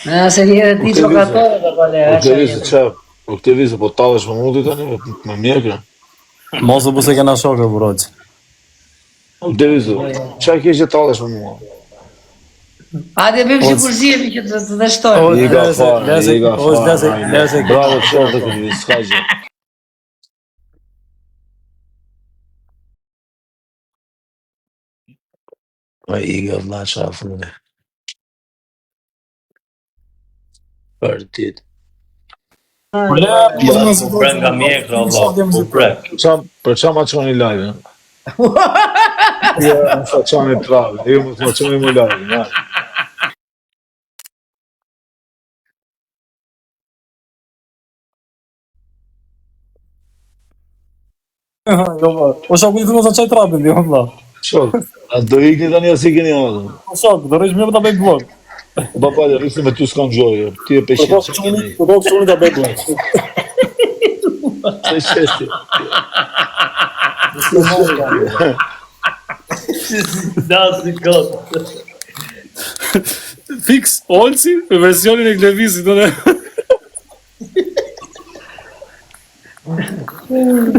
Në se një herë ti O Klevizo, çokatore do po le, o a çfarë Klevizo, jetë. ça, o Klevizo, po tallesh me mua ti tani, me, me mjekën. Mos u bu se kena shokë, burroq. O Klevizo, ça ke që tallesh me mua? Hajde bëjmë si kur zihemi që të të dështojmë. O, I ka lese, fare, lese, i ka o, fare. lese, hajde. lese. Bravo qoftë Klevizo, s'ka gjë. Po i ka vlla ça thune. Për ditë. Po le, Ja, mos Po pre nga mjekra, valla. Po pre. Qa, për qa ma qoni live-in? Ja, mos ma qoni trave, ju mos ma qoni më live-in, ja. Jo, po. O shok, unë mos ta çaj trapin, jo valla. Shok, a do ikni tani a si keni ardhur? O shok, do rrish mirë ta bëj blog. O baba, rrisni me ty s'kam gjë, ti e Po peshin. do çuni, po do çuni ta bëj blog. Se qesti. Dasi kot. Fix Olsi në versionin e Klevizit, do ne.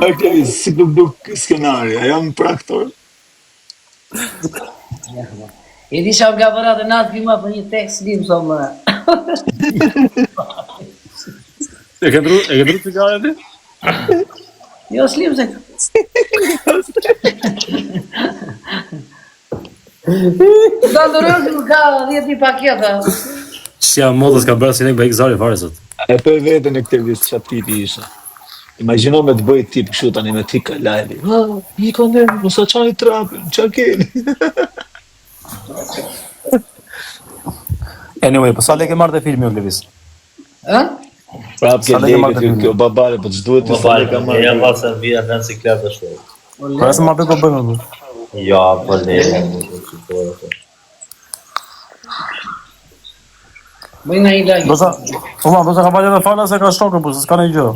A kemi si të duk skenari, a jam për aktor? E di që nga bërë atë natë klima për një tekst slim, so më. E ke ndru, e ke ndru cigare ti? Jo, slim se. Do ndërroj se ka 10.000 paketa. Si jam modës ka bërë si nek bëj zari fare sot. E për veten e këtë vis qa tipi isha. Imagjino me të bëj tip kështu tani me ti ka live. Ah, i ka ne, mos e çani trapin, ça keni? Anyway, po sa lekë marrë te filmi o Kleviz? Ë? Prap ke Sa lekë marrë lekë te kjo, filmi? kjo babale, po ç'duhet ti Po sa fal, lekë marrë. ja pas se vija në ciklet ashtu. Po se ma bëj po bëjmë. apo? Ja, po le. po, po. Bëj nga një lajm. Do sa, po ma, do sa ka falë edhe fala se ka shokë, po se s'ka ndonjë gjë.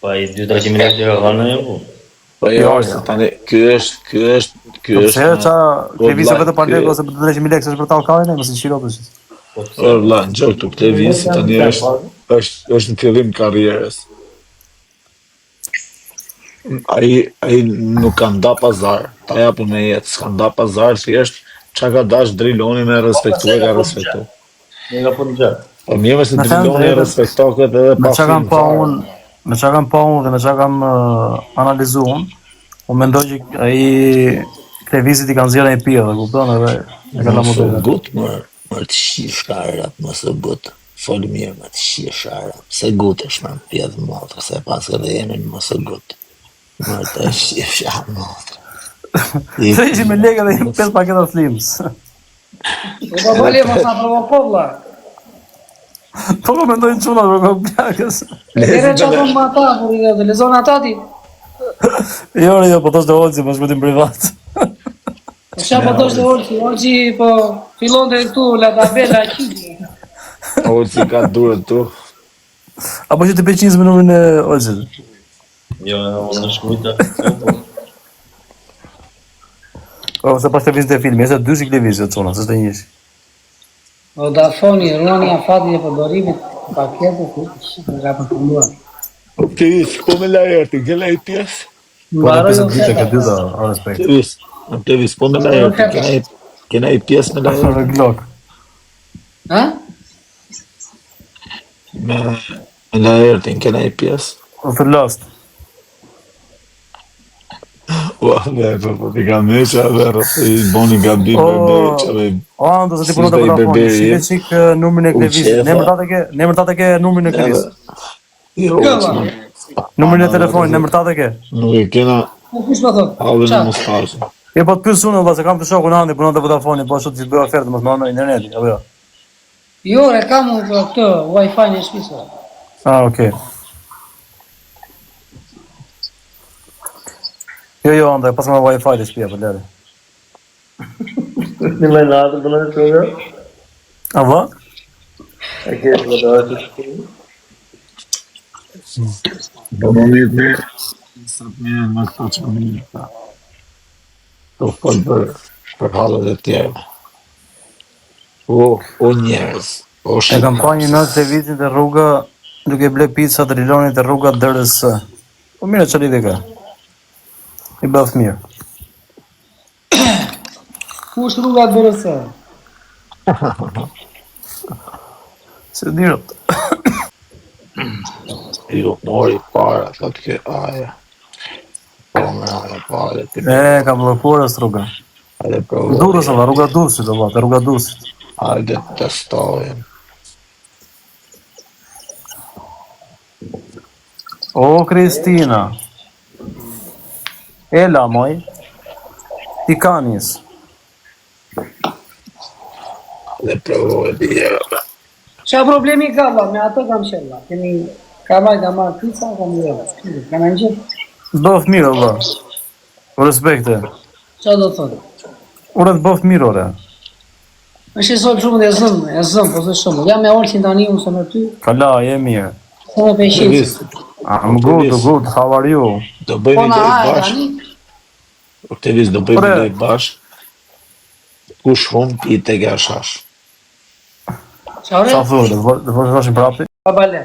Po ai 2-300 lekë që ka dhënë jo. po. Po jo, Jo, se tani ky është, ky është, ky Po është. pse ça Po, Klevisi vlla, vetëm pa ky- lekë ose për 300.000 lekë s'është për tallkarin, mos i qiro tash. Po pse? O vlla, në gjë këtu Klevisi tani është është është në fillim të karrierës. Ai ai nuk ka nda pazar, ta japun me jetë, s'ka nda pazar, thjesht çka ka dash Driloni me respektu e ka respektu. Një nga punë gjë. Po mirë me se Me thënë Driloni e drejtën, respektohet edhe Me pa çka kam film pa fare. unë, me çka kam pa unë dhe me çka kam uh, analizu unë, unë mendoj që ai Klevizit i kanë nxjerrë një pije, dhe kupton edhe e ka la Mos u modelin. gut, mër, mër të shifsh arap, mos u gut. Fol mirë, mër të shifsh arap. Se gutesh, mër, pjedh motra, se pas edhe emrin mos u gut. Mër të shifsh motra. Se ishin me lekë dhe pesë paketa slims. Po po bale, mos na provoko vlla. Po po mendojnë çunat për kokë plakës. Lere çfarë thonë më ata, por i dhe lezon ata ti. Jo, jo, po thoshte Olsi, po shkruajtin privat. Po çfarë po thoshte Olsi, Olsi po fillonte këtu la tabela qiti. Olsi ka durët tu. Apo që të peqinës me numrin e Olsit. Jo, unë shkruajta. Po se pas të te filmi, është dy si Kleviz, jo çuna, s'është e njëshi. Vodafone, ruani afatin e përdorimit të paketës që ka përfunduar. Po Klevis, po me Laertin, ke laj pjesë? Po në Mbaroi 50 ditë oferta. ke dyta, o respekt. Klevis, o Klevis, po me Laertin, ke naj ke naj pjesë me Laertin? Në Glock. Ha? Me me Laertin, ke naj pjesë? O të last. Ua, dhe, po, po, ti ka meqa dhe, i boni gabim O, berberi, që dhe, O, ando se ti Si punon te s'do i Vodafone, berberi, shike e? çik eh, numrin e U Klevizit. qefa. Në emër tate ke, në emër tate ke numrin e edhe, Klevizit. jo, Kjo, që valla. Numrin e telefonit, në emër tate ke. nuk e kena Po kush po thot? hallin e Qa? mustaqën. Jo, po të pyes unë valla se kam të shokun Andi punon te Vodafone, po ashtu të bëj ofertë mos më në interneti, apo jo. Jo, e kam unë këtë këtë Wi-Fi në shtëpi. sot. Ah, okay. Jo, jo, Ando, pas më Wi-Fi te shtëpia, po lere. Një më natë do të thotë. A vë? E ke të do të Po më mirë me, sa të mirë me këto që mirë, ta. Po fol për, për hallet e tjera. O, o njerëz. Po E kam pa një natë Klevizin te rruga duke ble pica Driloni te rruga DRS. Po mirë çfarë lidhje ka? I bëft mirë. Ku është rruga DRS? Se di rot. Ju mori para, thot ke aja. Po me aja pare, ti E ka bllokuar është rruga. hajde provoj. Durrës valla, rruga Durrësit valla, te rruga Durrësit. Hajde të testojmë. O Kristina. Ela moj. Ti kanis. Hajde provoj di herë. Qa problemi ka valla, me ato kam qenë valla. Kemi ka marrë, ka marrë pizza, kam lënë. Ka në gjithë. Bëft mirë valla. Respekte. Qa do thotë? Ore të bëft mirë ore. Është sot shumë e zëm, e zëm, po zë shumë. Jam me Olsin tani unë se me ty, Kala, je mirë. se me peshin. Klevis, I'm good, good. How are you? do Po bëjmë na lojë hajë bashkë. tani, Klevis, do bëjmë Ore. lojë bashkë. Kush hum ti tek ashash. qa ore? Qa thua, do të vazhdosh prapë? Pa bale.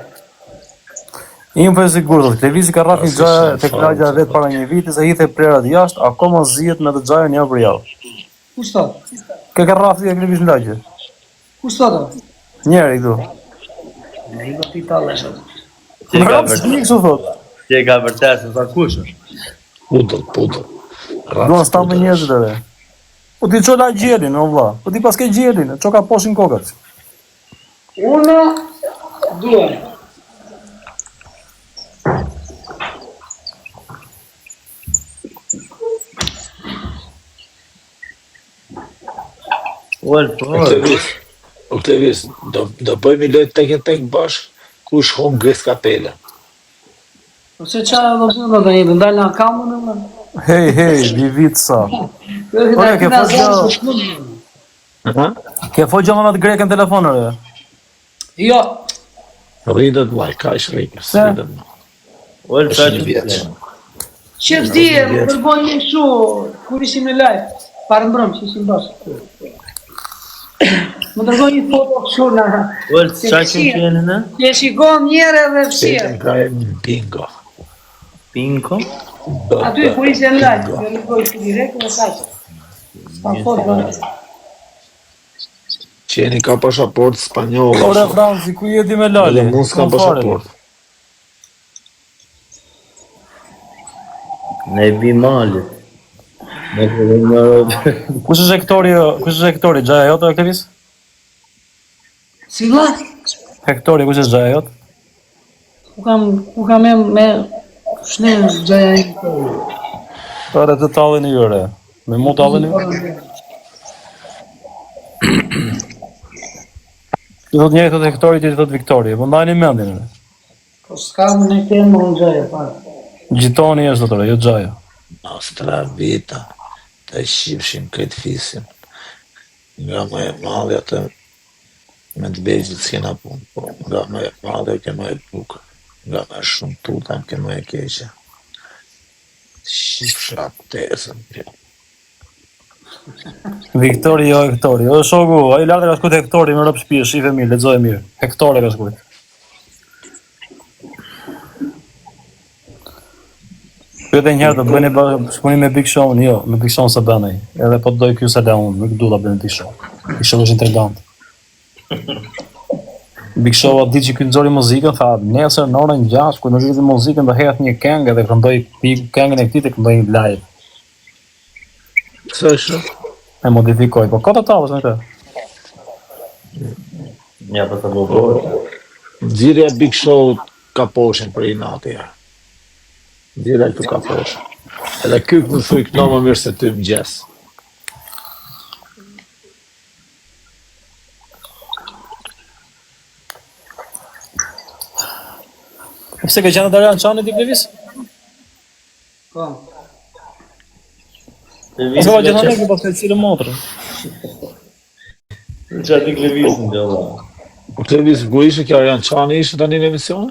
Info e sigurt, thotë, Klevisi ka rraf një Pas xhaja ishin tek fare, lagja e vet thotë. para një viti se hidhe plerat jashtë, akoma zihet me të xhajën javë për javë. Kush thot? Kë ka rraf ti e Klevis në lagje? Kush thot? o? Njeri këtu. Ne i do ti tallesh atë. Ti e Më ka rraf vërtet, si kështu thot. ti e ka vërtet se sa kush është. Pudull, pudull. Rraf Duan sta me pudull njerëzit është. edhe. Po ti ço la gjelin, o vlla. Po ti paske gjelin, ço ka poshin kokat. Unë dua. Ol, po. Oktavis, Oktavis, do do bëjmë lojë tek e tek bashkë. Kush hum gris kapela. Po se çfarë do të bëjmë tani, do ndal në kamën unë. Hej, hej, Vivica. Ore, ke fol gjë, Aha. ke fol gjë me atë grekën në telefon ore. Jo, Rritet vllai, kaq rritet, Pse? rritet. më. Ol, Është sa një që vjeç. që Është di, një më vjeç. përbon një kështu kur ishim në live, parë mbrëm që ishim bashkë. Më dërgoi një foto kështu në Ol, se sa që fshirë. qenë në? Që e shikon njëre dhe fshirë. Qenë ka emrin Bingo. Pinko? B Aty B kur ishte në live, Bingo. jo dërgoi kështu direkt dhe kaq. Pa foto. Qeni ka pasaportë spanjolle Ore shok. Franci, ku je ti me Edhe Lali? mund s'kam S'kam fare. pasaportë. Ne bi malit. Ne kemi në Kush është Hektori, kush është Hektori, xhaja jote o Klevis? Si vlla? Hektori, kush është xhaja jote? Ku kam ku kam me me shne xhaja im. Ore të tallin ju ore. Me mu tallin ju? Ti thot njëri thot Hektori, ti thot Viktori. Po ndajni mendin ore. Po s'kam ne kem unë xhaja fare. Gjitoni është thotë, jo xhaja. Nostra vita, të shqipshim këtë fisin. Nga më e madhja të me të vegjël s'kena punë, po nga më e madhja ke më e bukur, nga më e shumë tuta ke më e keqe. Shqipsha tezën, kjo. Viktori jo Hektori. O shoku, ai lart e ka shkruar Hektori me rob shtëpi, shife mirë, lexoje mirë. Hektori ka shkruar. Pyete një herë do bëni bashkëpunim me Big Show-n? Jo, me Big Show-n s'e bën ai. Edhe po të doj ky s'e la unë, nuk du ta bëj me Big Show. Big Show është intrigant. Big Show atë ditë që ky nxori muzikën, tha nesër në orën 6 kur nxori muzikën do hedh një këngë dhe këndoi këngën e këtij të këndoi live. Pse është? E modifikoi, po kota tallësh me këtë. Ja, po të Po, bo. nxirja Big Show ka poshin për inati ja. Nxirja këtu ka poshin. Edhe ky më thuj këno më mirë se ty mëngjes. Po Pse ke qenë Darian Çani ti Klevis? Po. Po s'ka gjithandej ke pas cilë motrë. Qa ti klevisin të valla. Po Klevis, ku ishe kjo Arjan Çani ishte tani në emision?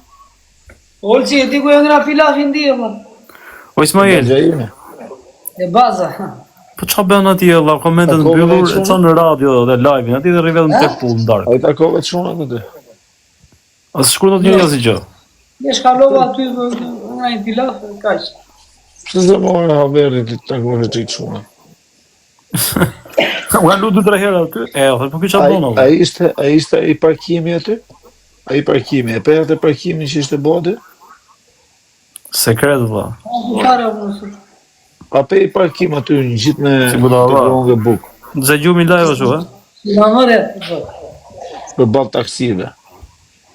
Olci, e di ku e ngra pilafin di, vlla. O Ismail, Lagja ime. E baza. Po ç'a bën atje valla, komentet Takove mbyllur, çuna? e çon në radio dhe live-in atje dhe rri vetëm tek pullë në darkë. A i takove çunat aty? As shkruan dot njeri asgjë. Ne shkalova aty dhe unë një pilaf, kaq. Pse s'e more haberin ti të takove ti çunat? U kanë lutur dy tre herë aty. E, o, po ky ç'a Ai bën valla? ai ishte ai ishte ai parkimi aty? Ai parkimi, e pe atë parkimin që ishte bë aty? Sekret valla. Po fare unë sot. Pa pe i parkim aty në gjithë me Si budalla. të grongë buk, Zë gjumi live ashtu, ë? Na mëre. po. përballë taksive.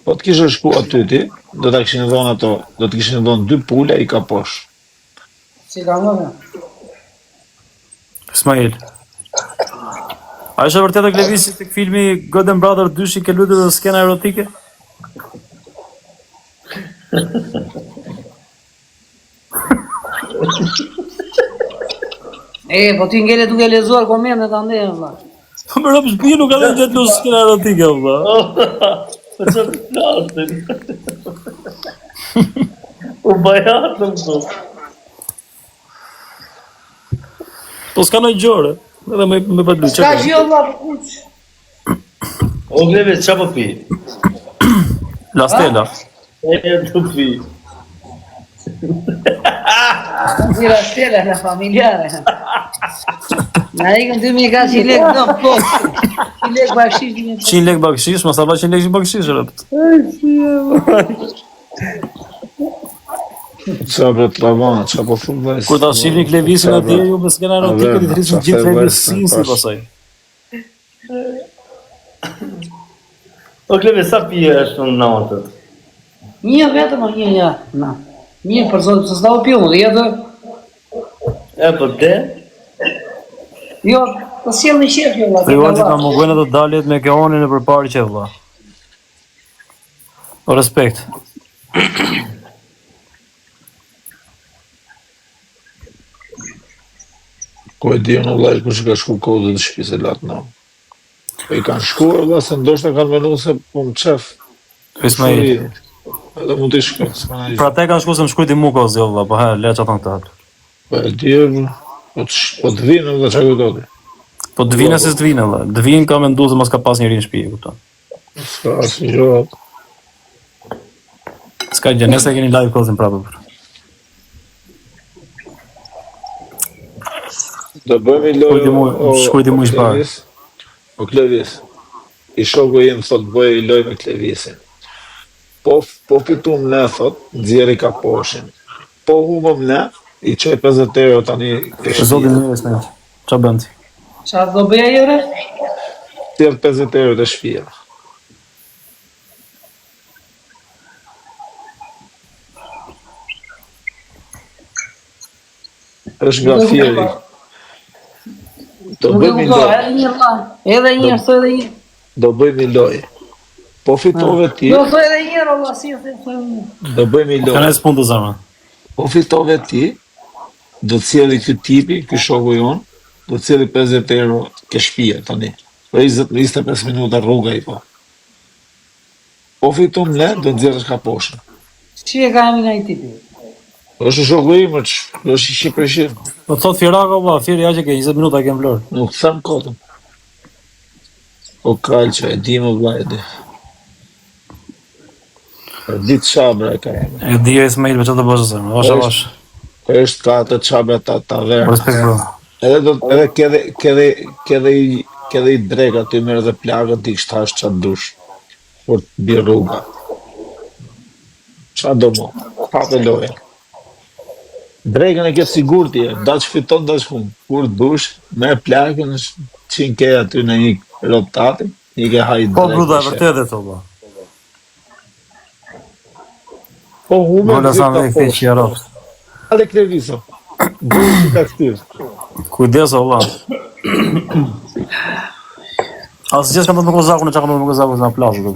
Po të kishe shku aty ti, do ta kishin dhënë ato, do të kishin dhënë dy pula i kaposh. Si ka mëre. Ismail. A është e vërtetë Klevisi tek filmi Golden Brother 2 ke luajtur në skena erotike? E, po ti ngele duke lexuar komentet andej valla. Po më rob shtëpi nuk ka dhënë gjatë në skena erotike valla. Po çfarë të flasin? U bajatëm këtu. Po s'ka ndonjë gjore, edhe më më pa lutë. S'ka gjë valla, po kuç. O Klevis, qa po pi? La Stella. E të pi. Mira stella la familjare. Na ikën 2400 lekë do po. 100 lekë bakshish 2500. 100 lekë bakshish, mos ta ba 100 lekë bakshish rëpt. Qa bre travana, qa po thu vllai? Kur ta shihni Klevisin atje ju me skena erotike ti thrisni Qa gjithë the vllai, Klevisin si tash. pastaj. O Klevis, sa pije është në natët? Një vetëm o një ja. Na. Një për zotin, pse s'dau piu, dhe jetë. E po de? Jo, po sjell një qef jo valla. Tregon që ta mungojnë ato daljet me keonin e përparë që vlla. O respekt. Ku e di unë vllai kush i ka shku kodit të shtëpisë e lat në. Po i kanë shkuar vlla se ndoshta kanë menduar se po më çef. Ismail. Edhe mund të shkoj, s'ka ndonjë. Pra te kanë shku se më shkruajti mu kozi o vlla, po he, le ç'a thon këta. Po e di, po të sh- po të vinë vlla çka kujto ti. Po të vinë se s'të vinë vlla. Të vinë ka menduar se mos ka pas njeri në shtëpi, e kupton. S'ka asnjë gjë. S'ka gjë, nesër e keni live kozin prapë. Do bëjmë lojë. Shkruajti mu- o- shkruajti mu o ish parë. Klevis. O Klevis. I shoku im thot bëj lojë me Klevisin. Po po fitum ne thot, nxjerri kaposhin. Po humëm ne, i çoj 50 euro tani te Zoti shtëpia. mirë Ismail. Ç'a bën ti? Qa do bëja jere? Sjell 50 euro te shtëpia. Është nga Fieri. Do Nuk e bëjmë një kuptova, lojë. edhe një valla. Edhe një, thoj edhe një. Do bëjmë një lojë. Po fitove ti, Do thoj edhe një herë valla, si e them, thoj edhe një. do bëjmë një Ka lojë. nesë punë të zemra. Po fitove ti, do të sjelli ky tipi, ky shoku jon, do të sjelli 50 euro ke shtëpia tani. Për 20 25 minuta rruga i po. Po fitum ne, do nxjerrësh kaposhin. Si e ka emrin ai tipi? Është shoku im, është është i Shqipërisë. Po thot Firako vlla, Fieri ja që ke 20 minuta ke në Vlorë. Nuk them kotën. O kalqe, e di më vlla e di. E di çabra e ka emrin. E di Ismail, po ç'a të bësh zemra? Avash avash. Është ka atë çabra ta taverna. Respekt bro. Edhe do edhe ke dhe ke dhe ke dhe i ke dhe i drek aty merr dhe plakën ti kështash ça dush. Por të bi rruga. Qa do mo? Hape lojën. Drekën e ke sigurt ti, daç fiton daç humb. Kur dush, merr plakën, qin ke aty në një rotati, i ke haj Po drekë. bruda, e shef. vërtetë e thotë vlla. Po humbën Gola sa gjithë me ka kthej poshtë. që jarot. Ale Kleviso. Duhet që ka kthyer. Kujdes o vlla. Asgjë s'ka ndodhur me Kozakun, çka ka ndodhur me Kozakun na plasë do.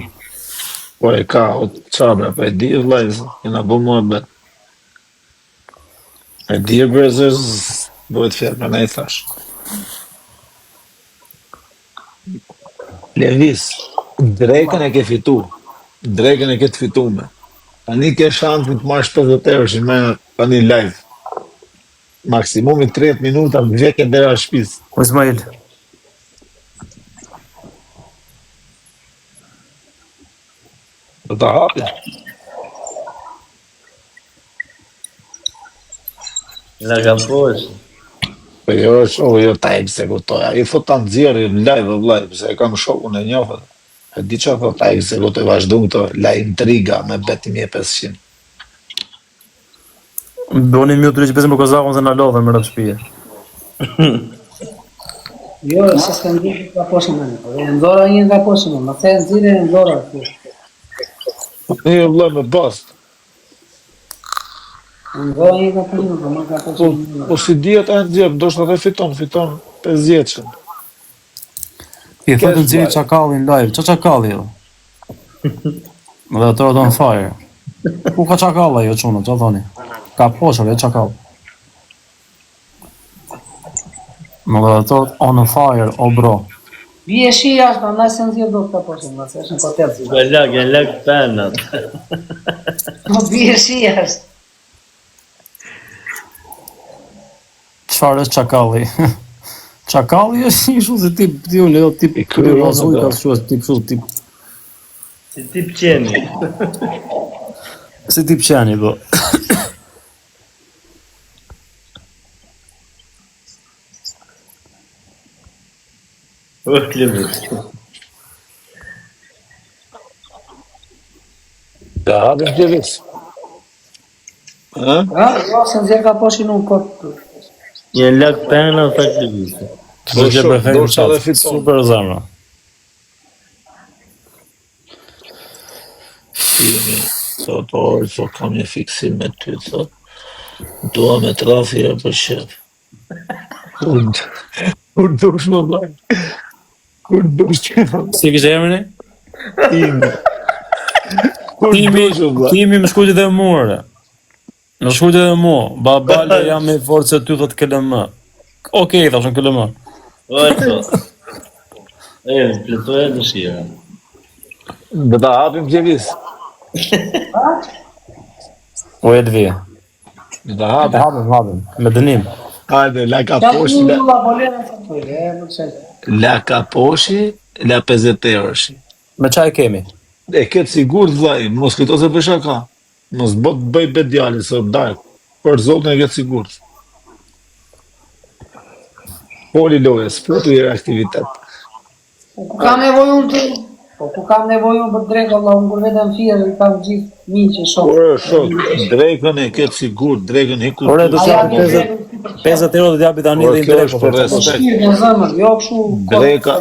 Po e ka, o çabra, po e di vllai, jena bë muhabet. E di e bre se bëhet fjalë, prandaj i thash. Levis, drekën e ke fitu. Drekën e ke të fitume. Tani ke shansin të marrësh 50 euro që merr tani live. Maksimumi 30 minuta më vjen dera e shtëpisë. O Ismail. Do ta hapin. La ka poshtë. Po jo, shoku, jo ta ekzekutoj. Ai thot ta nxjerrë në live o vllai, pse e kam shokun e njoh. atë. E di çfarë thot ta ekzekutoj vazhdu këto la intriga me bet 1500. Bëni mute që besim për Kozakun se na lodhën me rreth shtëpie. Jo, se s'ka nxjerrë ka poshtë më. Po e nxora një nga poshtë më, më the nxjerrë e nxora aty. Jo vllai me bast. E nxora një nga poshtë, po më ka Po, poshtë. po si dihet e nxjerr, ndoshta edhe fiton, fiton 50-shën. I thotë Kesh nxjerr vllai. çakallin live. Ç'a çakalli jo? Dhe ato on fire. Ku ka çakall ajo çuna, ç'a thoni? Ka poshër, jo çakall. Moderator on fire, o bro. Bie shi jashtë, prandaj se nxjerr dot ka poshtë, më se është në hotel. Ka lag, janë lag penat. Po bie shi jashtë. Çfarë është çakalli? Çakalli është një kështu si tip, ti unë jo tip I kryer vazhoj unë, ka kështu tip kështu tip Si tip qeni. si tip qeni po. O Klevis. Ta hapim Klevis. Ë? Ha, jo, se nxjerr ka poshtë unë kot. Janë lag penat, tha Klevis. Çdo gjë shok, preferim ndoshta edhe chat. fiton. Super zemra. Timi, thot, orë, thot, kam një fiksim me ty, thot. Dua me trafi e për shef. Kur, kur dush më vllai. Kur dush që më Si kishte emrin? e? Timi. Kur Timi, dush më vllai. Timi më shkruajti dhe mua. ore. Më shkruajti dhe mua. Babale jam i fortë se ty thot KLM. Okej, thash unë KLM. O, to. E, plotësoje dëshirën. Do ta hapim Klevis. O Elvi. Do ta hapim. Hapim, hapim. Me dënim. Hajde, la Qa kaposhi, la, la po lera sa po, e më çaj. la kaposhi, la 50 euroshi. Me çaj kemi? E këtë sigurt vllai, mos kujto se bëj shaka. Mos bë të bëj bet djali se daj. Për zotin e këtë sigurt. Poli lojës, futu i aktivitet. Po ku kam nevojë unë të Po ku kam nevojë unë për drekë, Allah, unë kur vetëm fier i kam gjithë miq e shok. Ore, shok, drekën e këtë sigurt, drekën hiku. Ore, do A të ja japi do 50 drekën si për qef. 50 euro do të japi tani Ore, dhe kjo i drekë. është për Po respekt. shpirt në zemër, jo kështu kot. Dreka,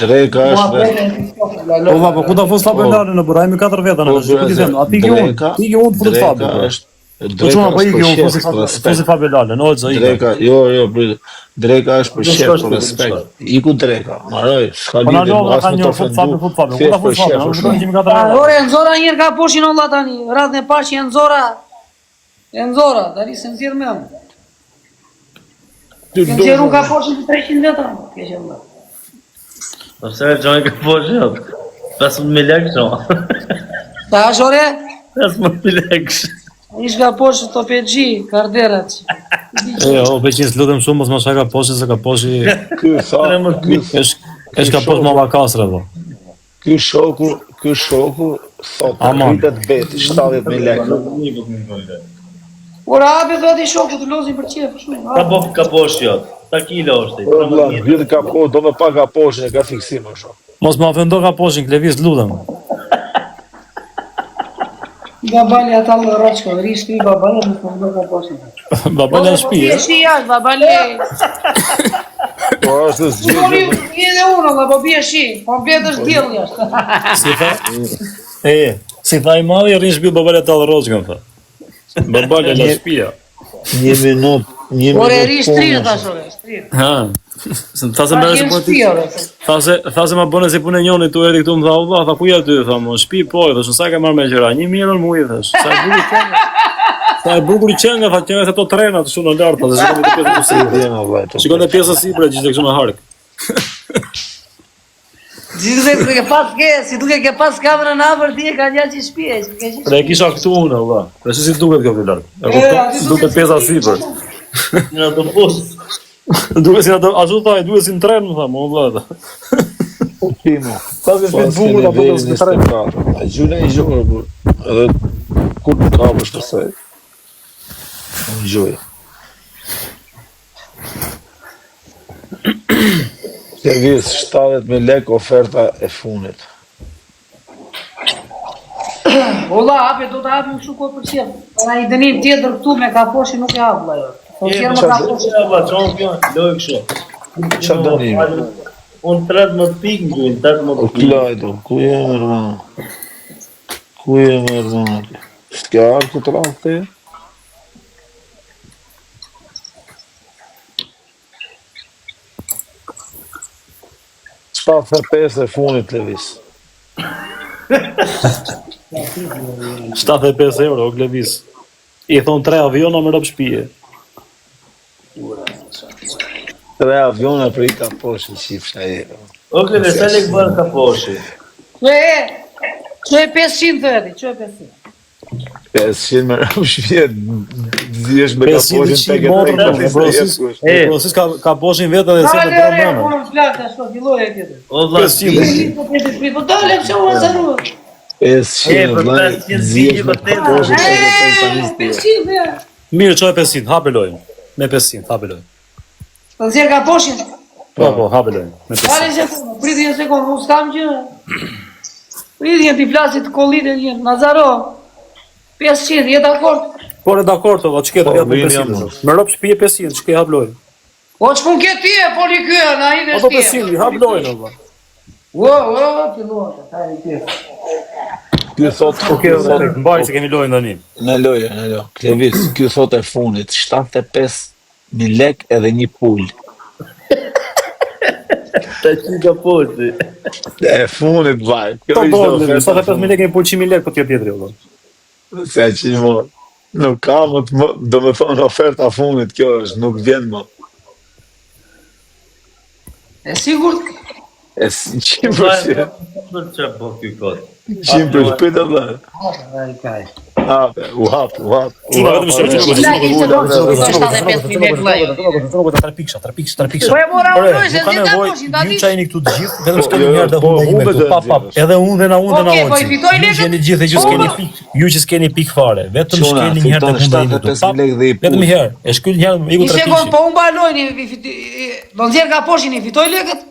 dreka Mua është bretën e ti la Po valla, po ku ta fus Fabio Po. Lalën në burra, jemi katër veta në Po, tash. Ku ti them? A ti ke unë? dreka, Ti ke unë të futet Fabio. dreka po. është Po dreka çuna po është ikë për unë qef, fusi për Fabio, respekt. fusi Fabio Lalën, o Olzo ikë. Dreka, jo, jo, prit. Dreka është për Do qef, shkosh për ti, do respekt. shkosh. Iku dreka, maroj, s'ka Po na lidhje, lodha as ka me një të fut Fabio, ofendu, fut Fabio. Ku ta thjesht fut për Fabio? qef Na është. vetëm kemi katër Pa, euro. ore, e nxora një herë ka poshin olla tani, radhën e parë që e nxora. E nxora, tani se nxjerr më. Ty E nxjerr unë ka dush, poshin për 300 veta. Keq e valla. Po pse e gjoni ka poshtë jot? 15.000 lekë shoh. Ta është ore? 15.000 lekë. Ish ka poshtë Topexhi, Karderat. E, o, Beqis, lutem shumë, mos më shaka poshi, se ka poshi, ky tha, ky është është ka poshtë malla kasre, po. ky shoku, ky shoku thot Aman. rritet beti 70000 lekë. Ora hapi thot i shoku të lozin për qef, kështu. Ka po ka poshtë jot. Sa kilo është? Po vlla, gjithë ka po, do me pa ka poshin e ka fiksim o shok. Mos më ofendo ka poshin, Klevis, lutem. Babali ata rroçka, ri shtri babali, nuk më do ka poshtë. Babale në Po shtëpi, bie e? shi jashtë, babali. Po është Po zgjidhje. ri edhe unë, valla, po bie shi, po bie është diell jashtë. Si tha? E, si tha i madhi, rri në shtëpi babale të rroçkën, tha. Babale la shtëpia. Një minut, një Ore minut ri shtrirë punë. thash ore, shtrirë. Ha. Se tha se Pa më je si në po ti. shtëpi ore. Tha se tha se ma bënë si punë njëri tu erdhi këtu më tha valla, tha ku je aty, tha më në shtëpi po, i thash sa ke marrë me qira, 1000 euro në muaj thash. Sa e bukur qenga. Sa e bukur qenga, tha qenga se ato trenat kështu në lart, tha se shikon të pjesën Si sipër. vjen o vllai. po. Shikon të pjesën sipër gjithë kështu me hark. Si duke ke pas ke, si duke ke pas kamerën afër ti e ka djalë që shtëpi, që ke Pra e kisha këtu unë valla. Pra si si duket kjo këtu lart. E E, kupton? aty Duket duket pjesa si sipër. shtëpi. Në autobus. Duket si ato, ashtu tha, duket si në tren, më tha, mo vëlla. Timo. Sa se Po, shtëpi bukur apo nivelin si në tren. 24. A gjuna i gjurë, bur. Edhe kur të kapësh të saj. Unë gjuj. Servis 70.000 lek oferta e funit. Olla, hape, do të hapim kështu kohë për qef. Para një dënim tjetër këtu me kaposhin nuk e hap vëlla. jo. Po tjerë me kaposhin. Ja, vlla, çon kjo, lojë kështu. Qa dënimi? Unë 13 pikë në gjujnë, 13 O pikë. Klajdo, ku je më rëna? Ku je më rëna? S'ke ardhë këtë radhë te? 75 e funit Levis. 75 euro, o Glevis. I thon tre aviona me rob shtëpie. Tre aviona për i ka poshtë në qifsh e O Klevis, sa lek bën kaposhi? Çe çe 500 thëri, çe 500. 500 me rëmë shpje, zihesh me 500 kaposhin tek e motrën, tek, po, po, prosis, E. prosis ka kaposhin vetë dhe se Dale, të bën ore, brenda. po më flak tash, po filloi e tjetër. O vlla, 500. Po prit, prit, po dale pse u azarua. 500, E, për vllai, 500 zihesh me vëtë vërtet. kaposhin tek e tek tani E, s'ti. 500 ja. Mirë, çoj 500, hape lojën. Me 500, hape lojën. Të nxjerr kaposhin. Po, po, hape lojën. Me 500. Dale një sekondë, prit një sekondë, unë s'kam gjë. Prit një ti flasi të kollit e një, Nazaro. 500, je dakord? Po, re dakord, valla, ç'ke Po, të jap me vini jam, 500. Me rob shtëpie 500, ç'ke hap lojën. Po ç'pun ke ti e foli ky, na i Ato vesh ti. 500, hap lojën valla. Ua, ua, fillua, hajde ti. Ky thot, Okej, ky thot, mbaj se kemi lojën tani. në lojë, në lojë. Klevis, ky thot e funit, 75.000 lek edhe një pul. Ta qi kaposhi. E funit, vllai. Kjo Po, ishte po, oferta e 75 funit. lekë një pul 100.000 lekë po t'jep tjetri valla. Se e që mo, nuk ka më të më, do me thonë oferta funit, kjo është, nuk vjen më. E sigurt? E si 100%, Për çfarë po ky kot? 100% atë. Ai kaj. Hape, u hap, u hap. U Çuna hap, vetëm se atë. çuna Like ishte po, 75.000 lekë vllai. Tre piksa, tre piksa, tre piksa. Po e mora Ore, unë, se nuk ka zgjidha nevojë, poshin, ta Ju dish. çajini këtu të gjithë, vetëm Po, s'keni jo, një herë të po, humbë humbet këtu. e Pa, pa, nxjerrësh. edhe unë dhe na unë dhe na Okej, po i Olci. fitoj Ju lekët? që jeni gjithë që Po, s'keni po. pikë, ju që s'keni pikë fare, vetëm Çuna, shkeni një herë të fiton humbë këtu. 75 lekë dhe i Vetëm pul. një herë, e shkyl një herë, iku Një tre sekond, pikë. po unë balojnë, do nxjerr kaposhin, i fitoj lekët?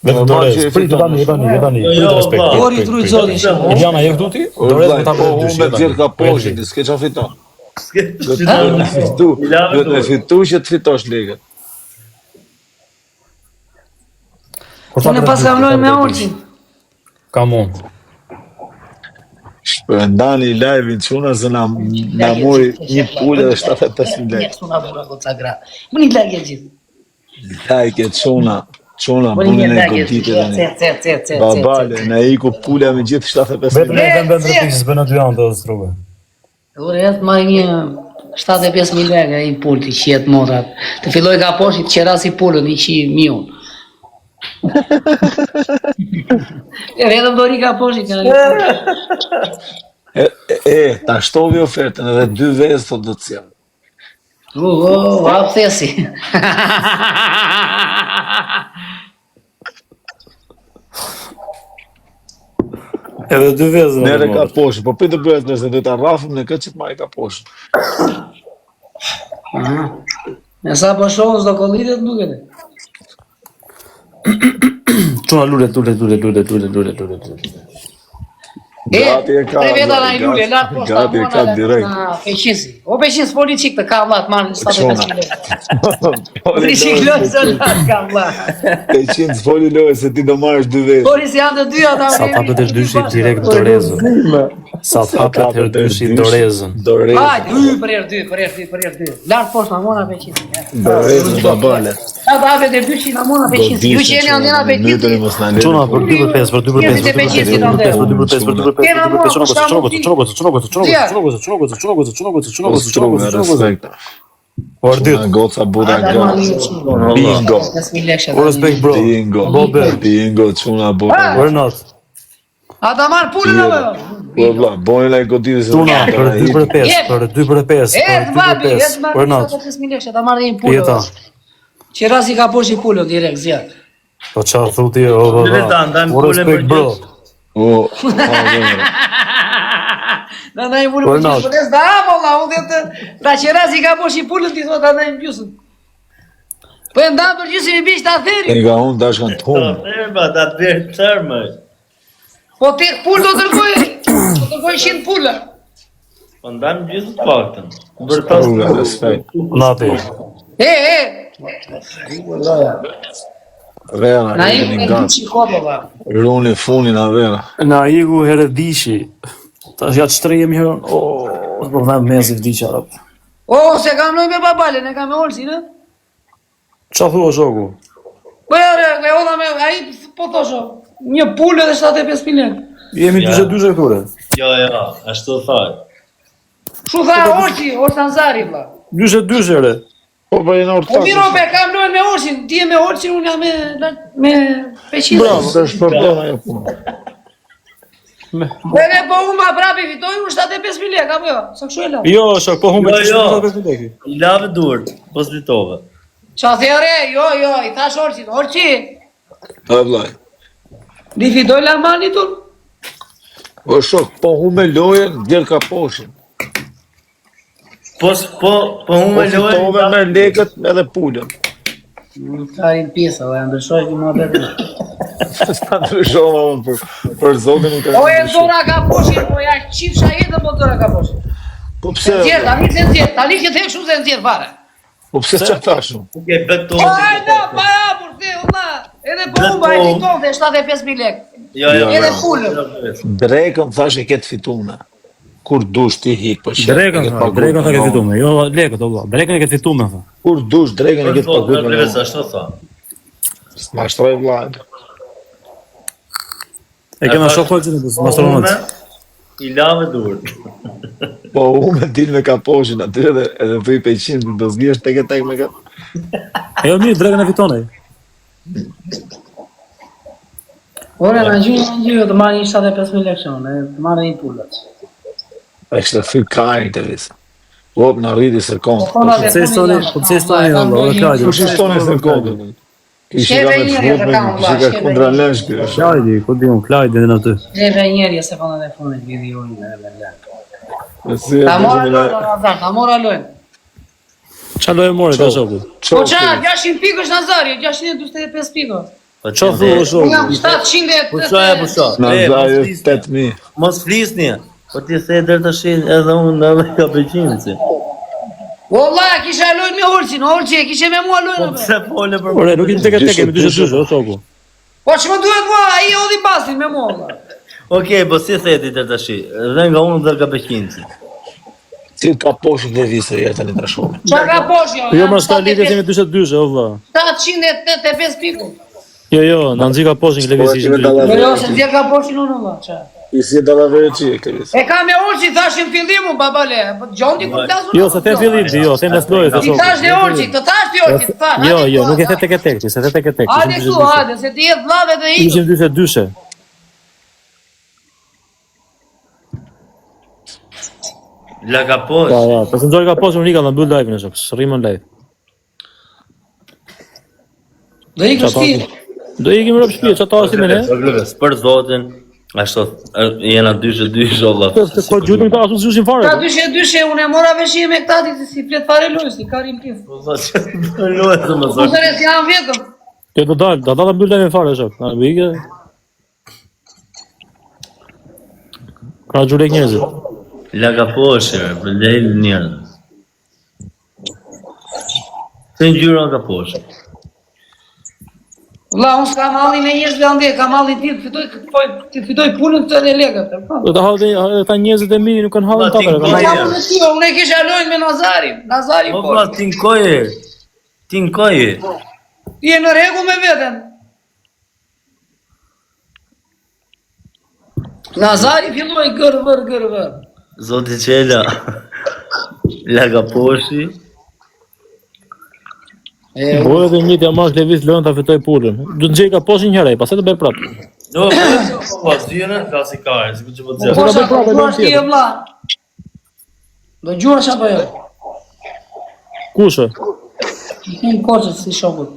Vetëm Normal dorez. që e Prit fiton. tani, tani, tani. Jo, Prit jo, respekt. vlla. prit, Ori prit, truj prit. zoti. Iliana, je këtu ti? O, Dorez vllai, po ta po bëj dysh. humbet nxjerr kaposhin, ti s'ke çfarë fiton. Do të duhet me fitu, duhet me fitu që të fitosh lekët. Unë pas kam lojë me Olcin. Kam unë. Shpërndani live-in çuna se na na mori një pulë dhe 75.000 lekë. Një suna burra goca gra. Më një lagje gjithë. Like çuna, çuna Më një bënin e lagje goditje gjithë. tani. Ce, ce, ce, ce, ce. Babale, na iku pula me gjithë 75.000 Vetëm lekë. e vend vend tre pikë s'bën aty anë të strugë. Ore, e të marrë një 75.000 lekë e një pulë të qiet motrat. Të filloj ka poshtë, të qera si pulën, i qi miun. E vetëm do ri ka poshtë, ka një pulë. E, e, e, ta shtovi ofertën edhe dy vezë thot do të sjell. U, u, hap thesi. Edhe dy vezë. Nere ka poshtë, po prit të bëhet nëse do ta rrafim në këtë që të marrë ka poshtë. Aha. Me sa po shohën s'do kollitet duket. Çuna lule, lule, lule, lule, lule, lule, lule, lule. E, Gati e ka. tre veta na vllai, i lule, gati- lart poshtë, Gati e mua ka na direkt. na peqinsi. O peqins foli çik të ka vlla të marrë Çuna. 75 lekë. Foli Foli çik lojë, lojë se lart ka vlla. Peqin foli lojë se ti do marrësh dy vezë. Foli si janë të dy ata. Sa të hapet erë dyshi direkt dorezën. Sa të hapet erë dyshi dorezën. Dorezën. Hajde, hy për herë dy, për herë dy, për herë dy. Lart poshtë na mona peqinsi. Dorezën babale. Sa të hapet erë dyshi na mona peqinsi. Ju që jeni andena peqinsi. Mytën mos na lëni. Çuna për 2 për 5, për 2 për 5, për 2 për 5, për 2 për 5, për 2 për 5, për 2 për 5, çuna goca, çuna goca, çuna goca, çuna goca, çuna goca, çuna goca, çuna goca, çuna Po goca, çuna struga, goca, çuna goca. respekt. Por Çuna dytë. goca buta gra. Bingo. O respekt bro. Bingo. Bobe. Bingo çuna buta. Or not. A ta marr pulën apo jo? Po vlla, bojnë ai goditje se Tuna, për 2 për 5, Jep. për 2 për 5, për Ec 2 për babi, 5, ec babi, për natë. 75.000 lekë, ta marrë një pulë. Jeta. Qira si ka poshtë pulën direkt, zjarr. Po qa thu ti, o Lëre vëlla. ta, ndajmë O pulën respekt për bro. gjysë. O, o, vëlla. Na ndajmë pulën Për për gjysmë, natë. po ne s'da valla, unë dhe të ta qira si ka poshtë pulën ti thotë ta ndajmë gjysmën. Po e ndan për gjysmë i bish ta theri. E nga unë dash kanë të Ta humbë. therë, ba, ta bjerë tërë, më. Po tek pulë do dërgoj, do dërgoj 100 pulë. Po ndajmë gjysmë të paktën. Bërtas. Rruga, respekt. Nati. E, e, Vera, na i jeni e gati. dyshi kohë valla. Runi funin a vera. Na iku heredishi. Tash ja çtre jemi herë. O, po vëm mezi vdiqa rap. O, se kam lojë me babalen, e kam me Olsin, ë? Qa thua shoku? Po ja, re, e hodha me ai po thosho, një pulë dhe 75000 lekë. Jemi Ja. dyshe dyshe këture. Jo, jo, ashtu thaj. Kështu tha Olsi, Olsi Anzari vlla. Dyshe dyshe re. Po po jena Po ortak. mirë, ope, kam lojë me Olsin, ti je me Olsin, unë jam me me Peqin. Bravo, se është përbën ajo punë. Edhe po unë ma prapi fitoj unë 75000 lekë apo jo? Sa kështu e la? Jo, shok, po humbe Jo, jo. 75 lekë. I lave duart, po s'fitove. Qa the re? Jo, jo, i thash Olsit, Olsi, A vllai. li fitoj Lamani tu? Po shok, po humbe lojën, djer ka poshin. Po s- po po Po unë me lojën. fitove me lekët edhe pulën. Karin pjesa, ja ndryshoj kjo muhabet. Sa ndryshova unë për për zotin nuk e O e dora ka poshin, po ja qifsha jetën po dora ka poshin. Po pse? Nxjerr, tani se nxjerr, tani që the kështu se nxjerr fare. Po pse çfarë thash unë? Nuk e betohem. Po ai na para por the valla, edhe po humba e fiton dhe 75000 lekë. Jo, jo. Edhe pulën. Drekën thash e ke të fitume. Kur dush ti hik po shef. Drekën, e ke tha, paguar drekën tha me ke unë. fitume. Jo, lekët, o vlla. Drekën e ke fitume, tha. Kur dush drekën e ke të Po, paguar me Klevis, unë. ashtu tha. S'ma shtroj vllai. E kena shok Olsin, po Po s'ma unë i lave duart. Po unë me dil me kaposhin aty edhe edhe thuj peqin do zgjesh tek e tek me kë. E jo mirë, drekën e fiton ai. Ore, na gjy, na gjy, të marrë një 75000 lekë unë, të marrë një pulë. Ai kishte thy kajin të vis. Hop na rriti sekond. Po na Po pse stoni, po pse stoni valla, o Klajdi. Kush i shtoni sekondën? Kishi ka Sheve me njëri, fut e me kam, vlla, kishi ka sheve kundra njëri. lësh ky. është. Klajdi, ku di unë, Klajdi edhe aty. Sheve njëri e sekondat e fundit videoin e me lënë. Si e Ta mora bëjmë lojën, na. Nazar, ta mora lojën. Qa loje more, ta shoku? Po qa, 600 pikë është Nazari, 645 pikë. Po Qa thua o shoku? Unë jam 700 Po qa e po qa. Na E, mos zaj flisni. 8000. Mos flisni. Po ti the deri tash edhe unë edhe ka peqinci. Valla, kisha lojën me Olsin, Olsi, e kishe me mua Po lojën. apo? pse fole për Ore, nuk jemi tek e tek, jemi dyshe dyshe, o shoku. Po ç'më duhet mua, ai hodhi bastin me mua valla. Okej, po si the ti deri tash? Dhe nga unë dhe ka peqinci. Si ka poshin të visë ja tani ta shohim. Qa ka poshtë jo? Jo, ma s'ka lidhje se jemi dyshe dyshe, o vlla. 785 pikë. Jo, jo, na nxi ka poshin Po, Klevisi e ishin kemi dyshe. dallavere. Jo, jo, se nxjerr ka poshin unë valla, qa. I si dallavere çi e Klevis. E ka me Olsi, thash në fillim unë babale, po dëgjon ti kur flas unë? Jo, se the fillim ti, jo, the mes lojës, o I shoku. thash dhe Olsi, të thash ti Olsi, të thash. Jo, hajde jo, këtu, nuk e the hajde. tek e tek, ti, se the tek e tek. Hajde Ishim këtu, dyshe dyshe. hajde, se ti je vllave dhe ikë. Ishim dyshe dyshe. La ka Po, poshtë. po, po se nxori ka poshin unë ika, na mbyll live-in e shok, s'rrim në live. Do ikësh ti. Do ikim rob shtëpi, çfarë ta me ne? Klevis, për zotin, ashtu jena dyshe dyshe valla. Po se po gjutëm këta ashtu s'gjushin fare. Ka dyshe dyshe, unë e mora vesh me këta ti si flet fare lojë, si karim pjesë. Po valla, që lojë të më Po zot. se si jam vetëm. Jo do dal, do dal ta mbyll live-in fare shok. Na ikë. Ka gjurek njerëzit. La ka poshtë, për lejl njerëz. Se ngjyra ka poshtë. Vlla, unë s'kam hallin e njerëzve andej, kam hallin ti të fitoj po ti fitoj punën këtë dhe lekët. e kupton? Do të hallë ata njerëzit e mi nuk kanë hallin Vlla, ti ta Po Ai, jam unë ti, unë e kisha lojën me Nazarin, Nazari Po po. valla, ti nkoje. Ti nkoje. Ti je në rregull me veten. Nazari filloi gër vër gër vër. Zoti Çela. La ka poshi. E, Bojë dhe një t'ja marrë Klevis lojën ta fitoj pulën. Do të nxjerr ka poshin një herë, pastaj të bëj prapë. No, po, po, zyrën, ka si ka, si ku që po të Po, ta sa bëj prapë, do lojën gjuash ti tjetër. e vlla? Do gjuash apo jo? Kush e? I kem korçët si shokut.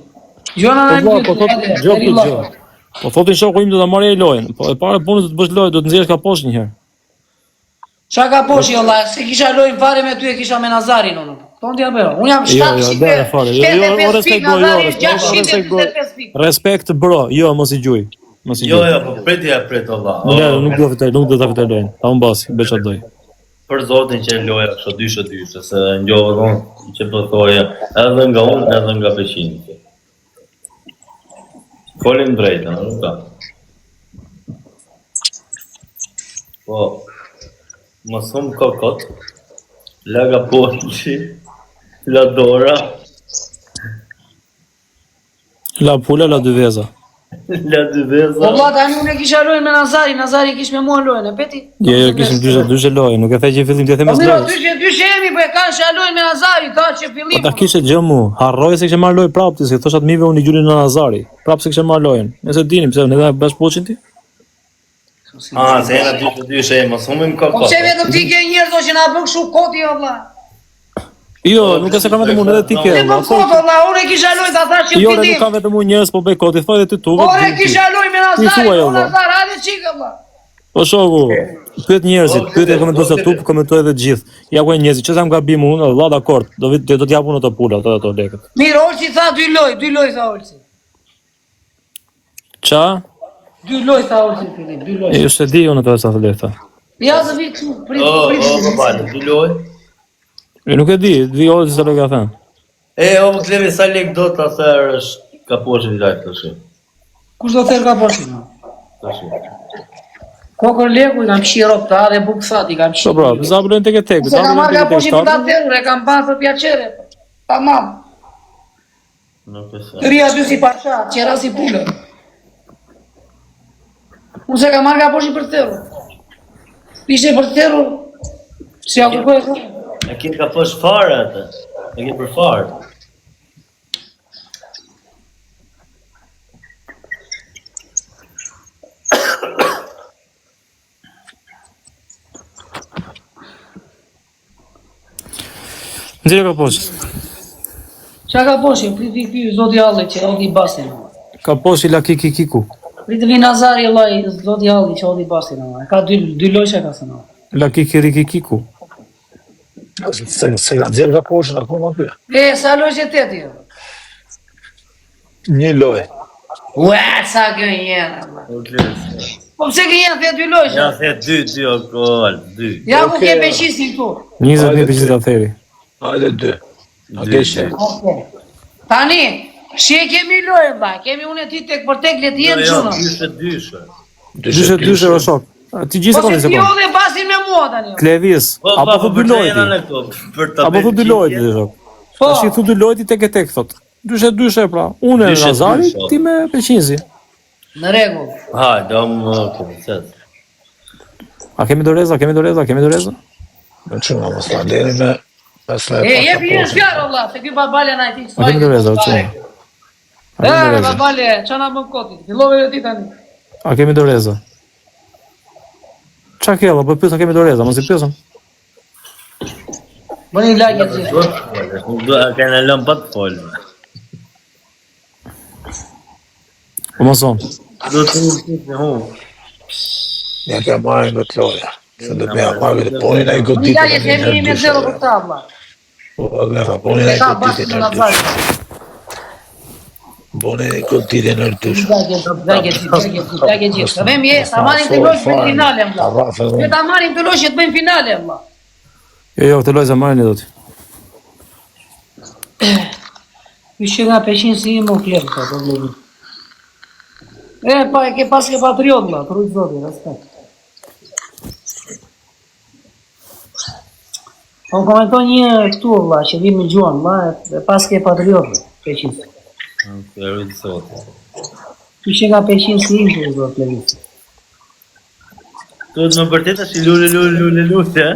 Gjuana Po na vlla, po thot, gjë këtu gjë. Po thotin shoku im do ta marrë ai lojën. Po e para punës do të bësh lojë, do të nxjerrësh ka poshtë një herë. Qa ka poshi o vlla, se kisha lojën fare me ty e kisha me Nazarin unë. Ton ti apo jo? Unë jam Jo, jo, dere fare. Jo, jo, o 705 respekt pikë, bro, jo, Nazari respekt, respekt bro. 645 pikë. Respekt bro, jo, mos i gjuj. Mos i Jo, gjuj. jo, po priti e prit o vlla. Ne, nuk do fitoj, nuk do ta fitoj lojën. Ta humbasi, bëj çfarë doj. Për zotin që e loja kështu dyshe dyshe, se ngjova unë që po thoja, edhe nga unë, edhe nga Peqini. Folim drejtë, nuk ka. Po, mos hum kokot, laga poçi, la dora, La pula, la dy veza. la dy veza. Po vlla tani unë e kisha lojën me Nazarin, Nazari kish me mua lojën, e peti? Jo, jo, kishim dyshe dyshe lojë, nuk e the që fillim ti e the Po mes mirë, lojës. dyshe dyshe jemi, po e kanë që lojën me Nazarin, ka që Po fillim. ta kishe gjë mu, harroj se kishe marrë lojë prapë ti, se thosha të mive unë i gjurin në Nazari. Prapë se kishe marrë lojën. Nëse dinim pse ne na bash poçin ti? Ah, se jena dyshe dyshe, mos humim Po kokot. pse vetëm ti ke njerëz o që na bën kështu koti o vlla? Jo, nuk e se kam vetëm unë edhe ti ke. Se vlla. bën kot o vlla, unë e kisha lojën ta thash që Jo, ne nuk fillim. kam vetëm unë njerëz, po bëj koti, thoj edhe ti tu. Ore kisha lojën me Ti Nazarin, thuaj, o o vlla. Nazar, hajde çik o vlla. Po shoku, pyet njerëzit, pyet e komentuesit tu, komentoj edhe të gjithë. Ja ku janë njerëzit, që jam gabim unë, vlla dakord, do vit do t'jap unë ato pula, ato ato lekët. Mirë, Olsi tha dy loj, dy loj tha Olsi. Ça? Dy loj tha Olsi në fillim, dy loj. E jo se di unë ato sa të tha. Ja do vi këtu, prit, O, prit. o, babale, dy lojë. E nuk e di, di Olsi sa lekë ka thënë. E, o, më klevi, sa lek do ta therësh ka poshin live tash. Kush do therë ka poshin? Tash. Kokër leku i kam fshi rob ta dhe buk thati i kam fshi. Po pra, za bëjnë tek e tek, Se za kam bëjnë marrë tek ka e tek. poshin për ta therur, e kam pasë për pjaçere. Tamam. Nuk e se. Ri aty si pasha, qera si pulë. Unë se kam marrë ka poshin për therur. Ishte për therur. Si ja kërkoj e E ke ka posh fare atë. E ke për fare. Nxjerr ka poshtë. Qa ka poshin? Prit vi ky zoti Alli që hodhi bastin. Ka poshtë la kiki kiku. Prit vi Nazari vllai, zoti Alli që hodhi bastin. Ka dy dy lojsha ka thënë. La kiki riki kiku. Se se ka nxjerr nga poshtë akoma ky. E sa lojshe te ti? Një lojë. Ua, sa gënjera. vlla. O klevi. Po pse gënjen the dy lojsha? Ja the dy, dy o gol, dy. Ja ku Okej. ke peshisin këtu. 20000 peshitë atheri. Hajde dy. A Dy, ke qe. dy. Okej. Tani, shi e kemi lojën vlla, kemi unë e ti tek për tek le të Jo, jenë jo, çuna. dyshe, dyshe. Dyshe dyshe o shok. Ti gjithë Po sekondë se ti sekondë. hodhe basin me mua tani. Klevis, Po, apo po, thu po, dy për lojë jena ti? në këto, për ta Apo thu dy lojë ti shok. Po. Tash i thu dy lojë ti tek e tek thot. Dyshe dyshe pra. Unë e Dyshe, Nazari, dyshe. ti me Peqinzi. Në rregull. Ha, do më këtë, A kemi doreza, kemi doreza, kemi doreza? Në çuna mos ta leni me pas me E pas jepi një poshtë. fjalë vlla, se ky babale na i ti. A kemi doreza, o çuna? A E, kemi doreza? babale, ç'a na bën koti? Fillove edhe ti tani. A kemi doreza? Qa ke, vlla, po pyes a kemi doreza, mos i pyesëm. Bëni like të gjithë. Nuk do e kanë lënë pa të folë. Po mos on. Do të të në hu. Ja ka marrë nga të loja. Se do të më marrë këtë ponin ai Bëni goditë. like se jemi me zero për ta vlla. Po, dhe tha, ponin ai Ka goditë basin në në dysh. Nazari. Ponin ai goditë në dysh. Like, like, like, like gjithë. Ta vëmë je, ta marrim të lojë për finale vlla. Ta rrafë Le edhe ta marrim të lojë që të bëjmë finale vlla. Jo, jo, këtë lojë sa marrin dot. Ky që nga peshin si im u klep, po po vllai. E pa e ke pas ke patriot vlla, për zotin, respekt. Po më komenton një këtu vlla që vin me gjuan vlla, e pas ke patriot peshin. Nuk e rrit sot. Ky që nga peshin si im për zot Levi. Tu në vërtet është i lule lule lule lule. e?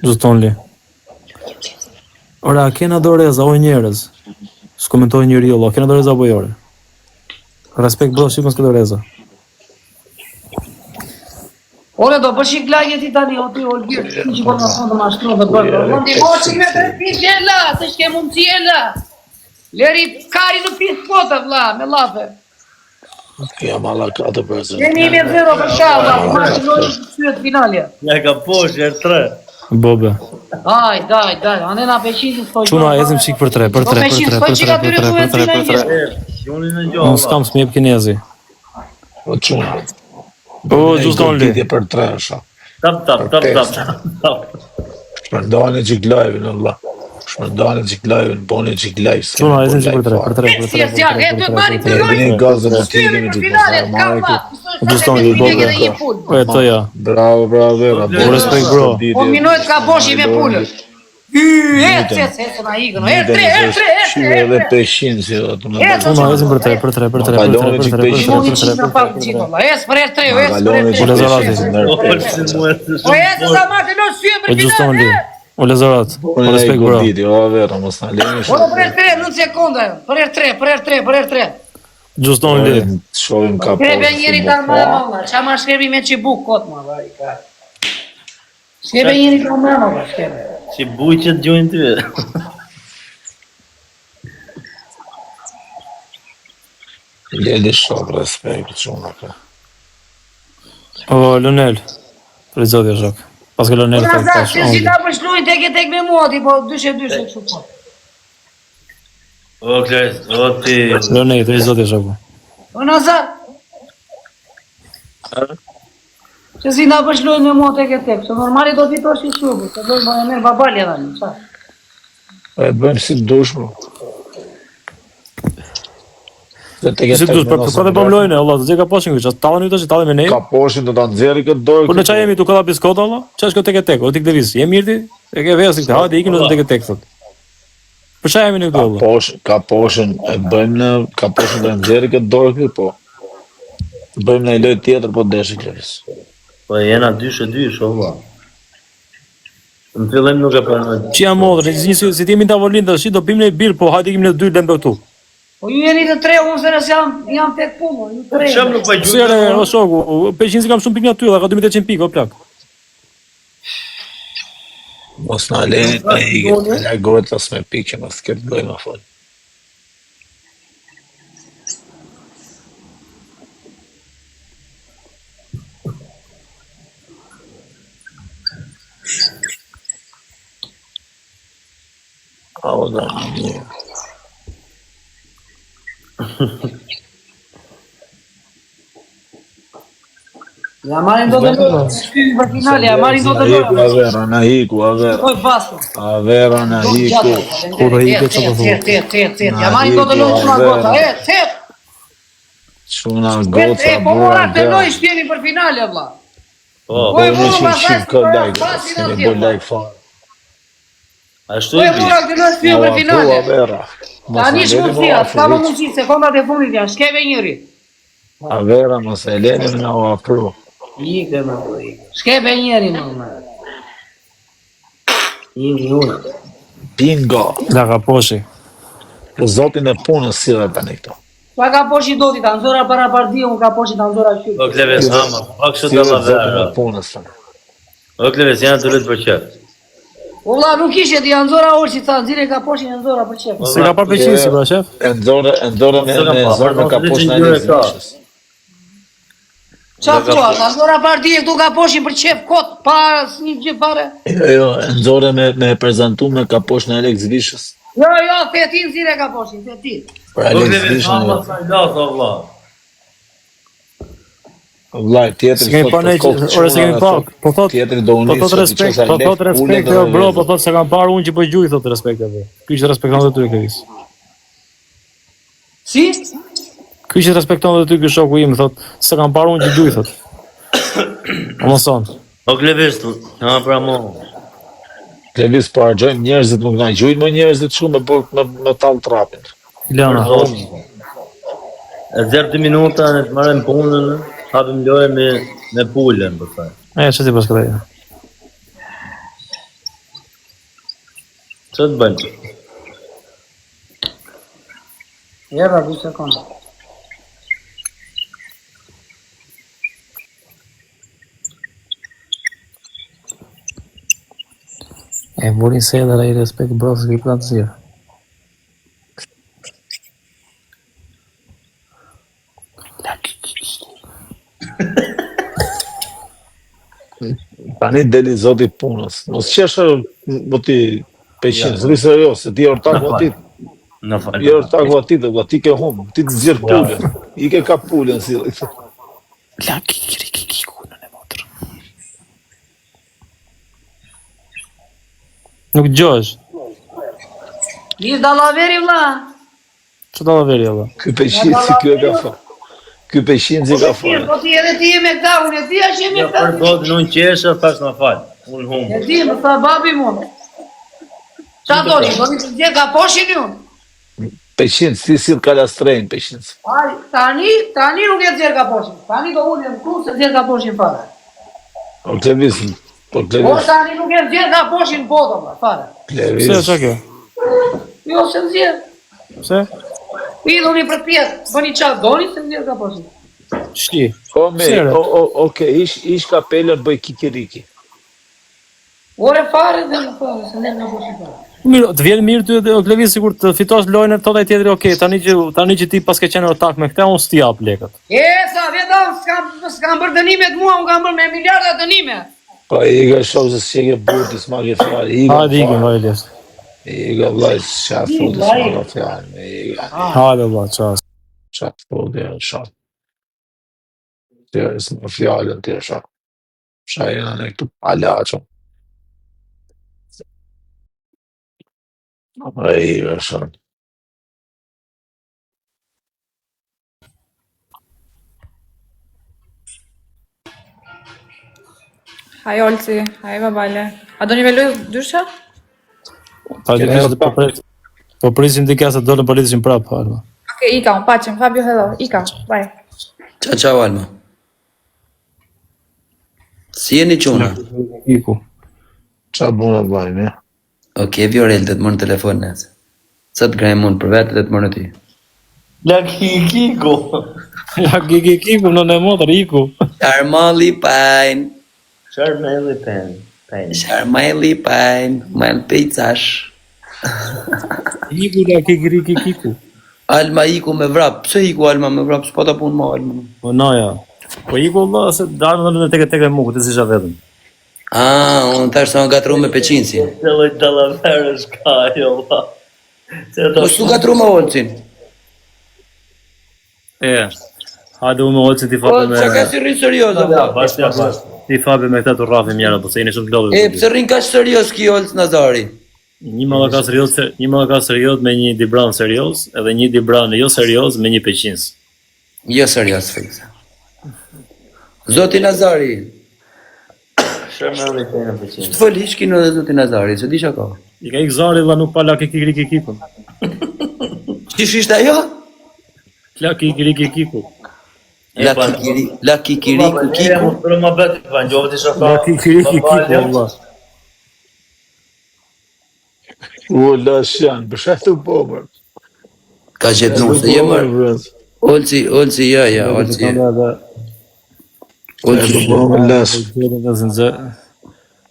Zoton li. Ora, a kena doreza, o njerëz? S'komentoi njeri, Allah, kena doreza apo jo? ore? Respekt bro, shih mos ke doreza. Ore do bësh një klajë ti tani o ti Olgir, ti që po më thonë të mashtron dhe bën. Po ti mo çik me tre pikë e la, se s'ke mundësi e la. Leri kari në pisë kota vlla, me llafe. Ja malla ka të përse. Jemi 1-0 për shah, vlla, ma shënoi syet finalja. Ja ka poshtë, herë tre. Bobe. Daj, daj, daj, ane na peqin s'po. Çuna ecim çik për tre, për tre, për tre, për tre, për tre, për tre, për tre. Gjoni në gjë. Unë s'kam s'më jep kinezi. O çuna. O, just only. Ditje për tre është. Tap tap tap tap. tap. Shpërndani çik live-in valla. Shpërndani çik live-in, boni çik live. s'kemi Çuna bo ecim çik live për tre, fare. për tre, për Si tre, e zjarr, për e tre, duhet për marrim tre, të për tre. Jeni lojë. gazën e Syemi tigrin për që të finale, mos ka marrë vlla. Just only, bobe. O e toja. Bravo, bravo, Vera. O respekt bro. Po minohet ka boshi me pulën. Y, ec, ec, ec, na ikën. Herë tre, herë tre, herë tre, Edhe herë tre. 500 si do të më Ec, Çuna ecim për tre, për tre, për tre, për tre, për tre, për tre, Shimoni për tre, qit në për pak tre. gjithë valla. Ec për herë tre, ec për herë Kaloni tre. O Lazarati. O, si mua se Po ec sa marrë të lësh syem O për just only. finale. O Lazarat. O respekt bro. O Vera, mos na leni Po për herë tre, 9 sekonda. janë. Për herë tre, për herë tre, për herë tre. Just only. Shohim ka Shkrebe njëri ta mbrapa valla. Qa ma shkrebi me çibuk kot ma vaj ka. Shkrebe njëri ta mbrapa valla, shkrebe. Si bujqët gjojnë ty. Leli shok, respekt, çuna ka. O Lunel. Për zoti o shok. Pas ka Lunel Po thot na tash. se si ta bësh lujë tek e tek me mua ti, po dyshe dyshe kështu po. O Klevis, o ti. Lunel, për zoti o shoku. O Nazar. Që si na bësh lojë me mua tek e tek, se normali do fitosh i shubu, se do më e merr babalja tani, qa? E bëjmë si të dush, bro. Se tek e Si tek dush, me për nos ka të bëjmë lojën, Allah, të ka poshin këtu, çfarë tallën ju tash, tallën me ne. Ka poshin do ta nxjerrë këtë dorë. Po në çfarë jemi tu kalla biskota valla? Çfarë është kjo tek e tek? O ti Klevis, je mirë ti? E ke vesi këtë, hajde ikim në tek e tek thot. Për çfarë jemi ne këtu Ka valla? poshin, ka poshin, e bëjmë në, ka poshin do nxjerrë këtë dorë këtu, po. Bëjmë në një lojë tjetër, po deshi Klevis. Po jena dysh e dysh, o vlla. Në fillim nuk e pranoj. Çi jam modër, si si, si jemi në tavolinë tash, do pim ne birë, po hajde ikim ne dy lëmë këtu. Po ju jeni të tre, unë se nëse jam, jam tek punë, ju tre. Çam nuk po Si ere, gjujnë. o shoku, 500 kam shumë pikë nga ty, dhe ka 2800 pikë, o plak. Mos na leni të ikë, të largohet as me pikë që mos ketë bëjmë më fol. A, o, da, mirë. Ja marrin do të lojë, syemi për finale, ja marrin do të Na iku lojë. Avera, na iku Avera. Po basu. Avera na iku. Kur ai ikë, çfarë po thua? Tet, tet, tet, ja marrin do të lojë çuna gota, e, tet. Çuna Tet, goca e, po mora burra të gra. lojë shtjeni për finale vlla. Po, Po e Po mora një pastaj qim si kë po like, pasin s'kemi atje, bo vlla. like fare. ashtu Po i e bi. mora të lojë shtjeni Na për u afru finale. Avera. Mos Tani na është leni më mundësia, afru, s'ka më hiç. mundësi, sekondat e fundit janë, shkeve njëri. Avera mos e leni më na u afru. Ikë më, ikë. Shkeve njëri më, më. Ikë unë. Bingo. La ka poshi. Për zotin e punës si dhe tani këto. Pa ka poshi doti, ta nxora para partie, unë ka poshi ta nxora qyp. O Klevis, ama, pak kështu Si të dhe la zotin e vera. punës tani. O Klevis, janë të lëtë për qef. O vlla, nuk ishe ti, ja nxora Olsi, tha, nxire ka poshin e nxora për qef. Se ka parë 500 si pra shef. E nxore, e nxore me Se kam me pa, zor me pardon, ka se poshtë që në ngjyrë Alex ka. Vishës. Qa thua, ta nxora partie këtu ka poshin për qef kot, pa asnjë gjë fare. Jo, jo, e nxore me me prezantu me ka poshtë në Alex Vishës. Jo, jo, the ti nxire ka poshin, the ti. Për O Alex Klevis, Vishën, ama jo. sa i lasë, o vlla. Vllai, tjetri Se kemi thot pa ne, për kokë ore se kemi çuna, pa. thot, Po thot, Tjetri do po unis, thot respekt, po thot respekt, jo bro, po thot se kam parë unë që po gjuj thot respekt apo. Ky që respekton dhe ty Klevis. Si? Ky që respekton dhe ty ky shoku im thot, se kam parë unë që gjuj thot. O mos son. O Klevis, ha pra mo. Klevis po harxojmë njerëzit, nuk na gjujnë më njerëzit shumë me bë- me me tall trapin. Lana. Për zotin. E zërë 2 minuta, ne të marrim punën, hapim lojë me me pulën, po thaj. E ç'ti bësh këtë? Ç'të të bëjmë? Jera, dy sekonda. E vurin sedër ai respekt bro s'ke plan të zgjidh. Tani deli zoti punës. Mos qesh po ti peqin, ja. zri serioz, se ti je ortaku aty. Në fal. Je ortaku aty, do ti ke humb, ti të nxjerr pulën. I ke kap pulën si. La kikiri kikiku në në motër. Nuk dëgjohesh. Nis dallaveri vlla. Ç'do dallaveri vlla? Ky peqin si ky e ka fa. Ky peqin si ka fa. Po ti edhe ti je me këta, unë e di që je me Jo, këta. për zotin unë qesha, thash na fal. Unë humb. E di, më tha babi mu. Qa doni, doni të nxjerr kaposhin ju? Peqin si sill kalastrejn peqin. Ai, tani, tani nuk e nxjerr kaposhin. Tani do ulem këtu se nxjerr kaposhin fare. O Klevis, po O Klevis, tani nuk e nxjerr kaposhin botë, valla, fare. Klevis. Pse çka ke? Jo, se nxjerr. Pse? Hidhuni për pjesë, bëni qa doni se nxjerr kaposhin. Shi. O me, Pse, re? o o okay, ish ish kapelën bëj kikiriki. Ore fare dhe në fare, se nxjerr kaposhin fare. Mirë, të vjen mirë ty o Klevis sikur të fitosh lojën e thotë ai tjetri, ok, tani që tani që ti paske qenë ortak me këtë, unë s'ti jap lekët. E, sa veta, s'kam, s'kam bërë dënimet mua, unë kam bërë me miliarda dënime. Po i ka shoh se s'e ke burrë, s'ma ke fjalë. Iga. Hajde ikim, vajde Elias. Iga vllai, ç'a thotë s'ma ka fjalë. Iga. Hajde vlla, çao. Ç'a thotë ja, ç'a. Ti s'ma fjalën ti ç'a. Ç'a jena ne këtu palaço. Ai iga ç'a. Hi Olci, hi Babale. A do një me lojë dysha? Pa Kena po pak. pres. Po presim dikë se dolën policishin prapë, Alma. Okej, ika, unë paqem. Fabio, hello. Ika, bye. Ciao ciao Alma. Si jeni çuna? Iku. Ç'a bën vllai, ne? Okej, Viorel, do të marr në telefon nesër. Sa të grajmë unë për vetë dhe të marr në ty. La kikiku. La kiki kiku në në motër iku. Sharmalli pajn, Sharmelli pen. Pen. sharmalli pajn, mal picash. Iku la kiki riki kiku. Alma iku me vrap. Pse iku Alma me vrap? S'po ta punë më Alma. Po naja. Po iku vlla se dalën në tek tek e mu, këtë s'isha vetëm. Ah, unë thash se unë gatru me Peqinsin. Se lloj dallaverësh ka ajo vlla. Se do Mos u gatru me Olcin. E. Hajde unë me Olcin ti Po, fape me çka ka si rri serioz o vlla? Bashkë ja bashkë. ti fape me këta të rrafim njëra, po se jeni shumë të lodhur. E, pse rrin kaq serioz ki Olc Nazari? Një malla ka serioz, një malla ka serioz me një dibran serioz, edhe një dibran jo serioz me një peqins. Jo serioz fikse. Zoti Nazari, Sharmelli pen e pëlqen. të fol hiç kino dhe Zoti Nazari, se di çka ka. I ka ik zari vlla nuk pa la kiki riki kiku. Qysh ishte ajo? La kiki riki kiku. La kikiri, la kikiriku kiku. Mos bërë më vetë, pa ngjove ti shaka. La kiki riki kiku vlla. U la shan, për çfarë të po bër? Ka gjetë nuse, je mër. Olci, Olci, ja, ja, Olci. Olci. Po më las. Të nxë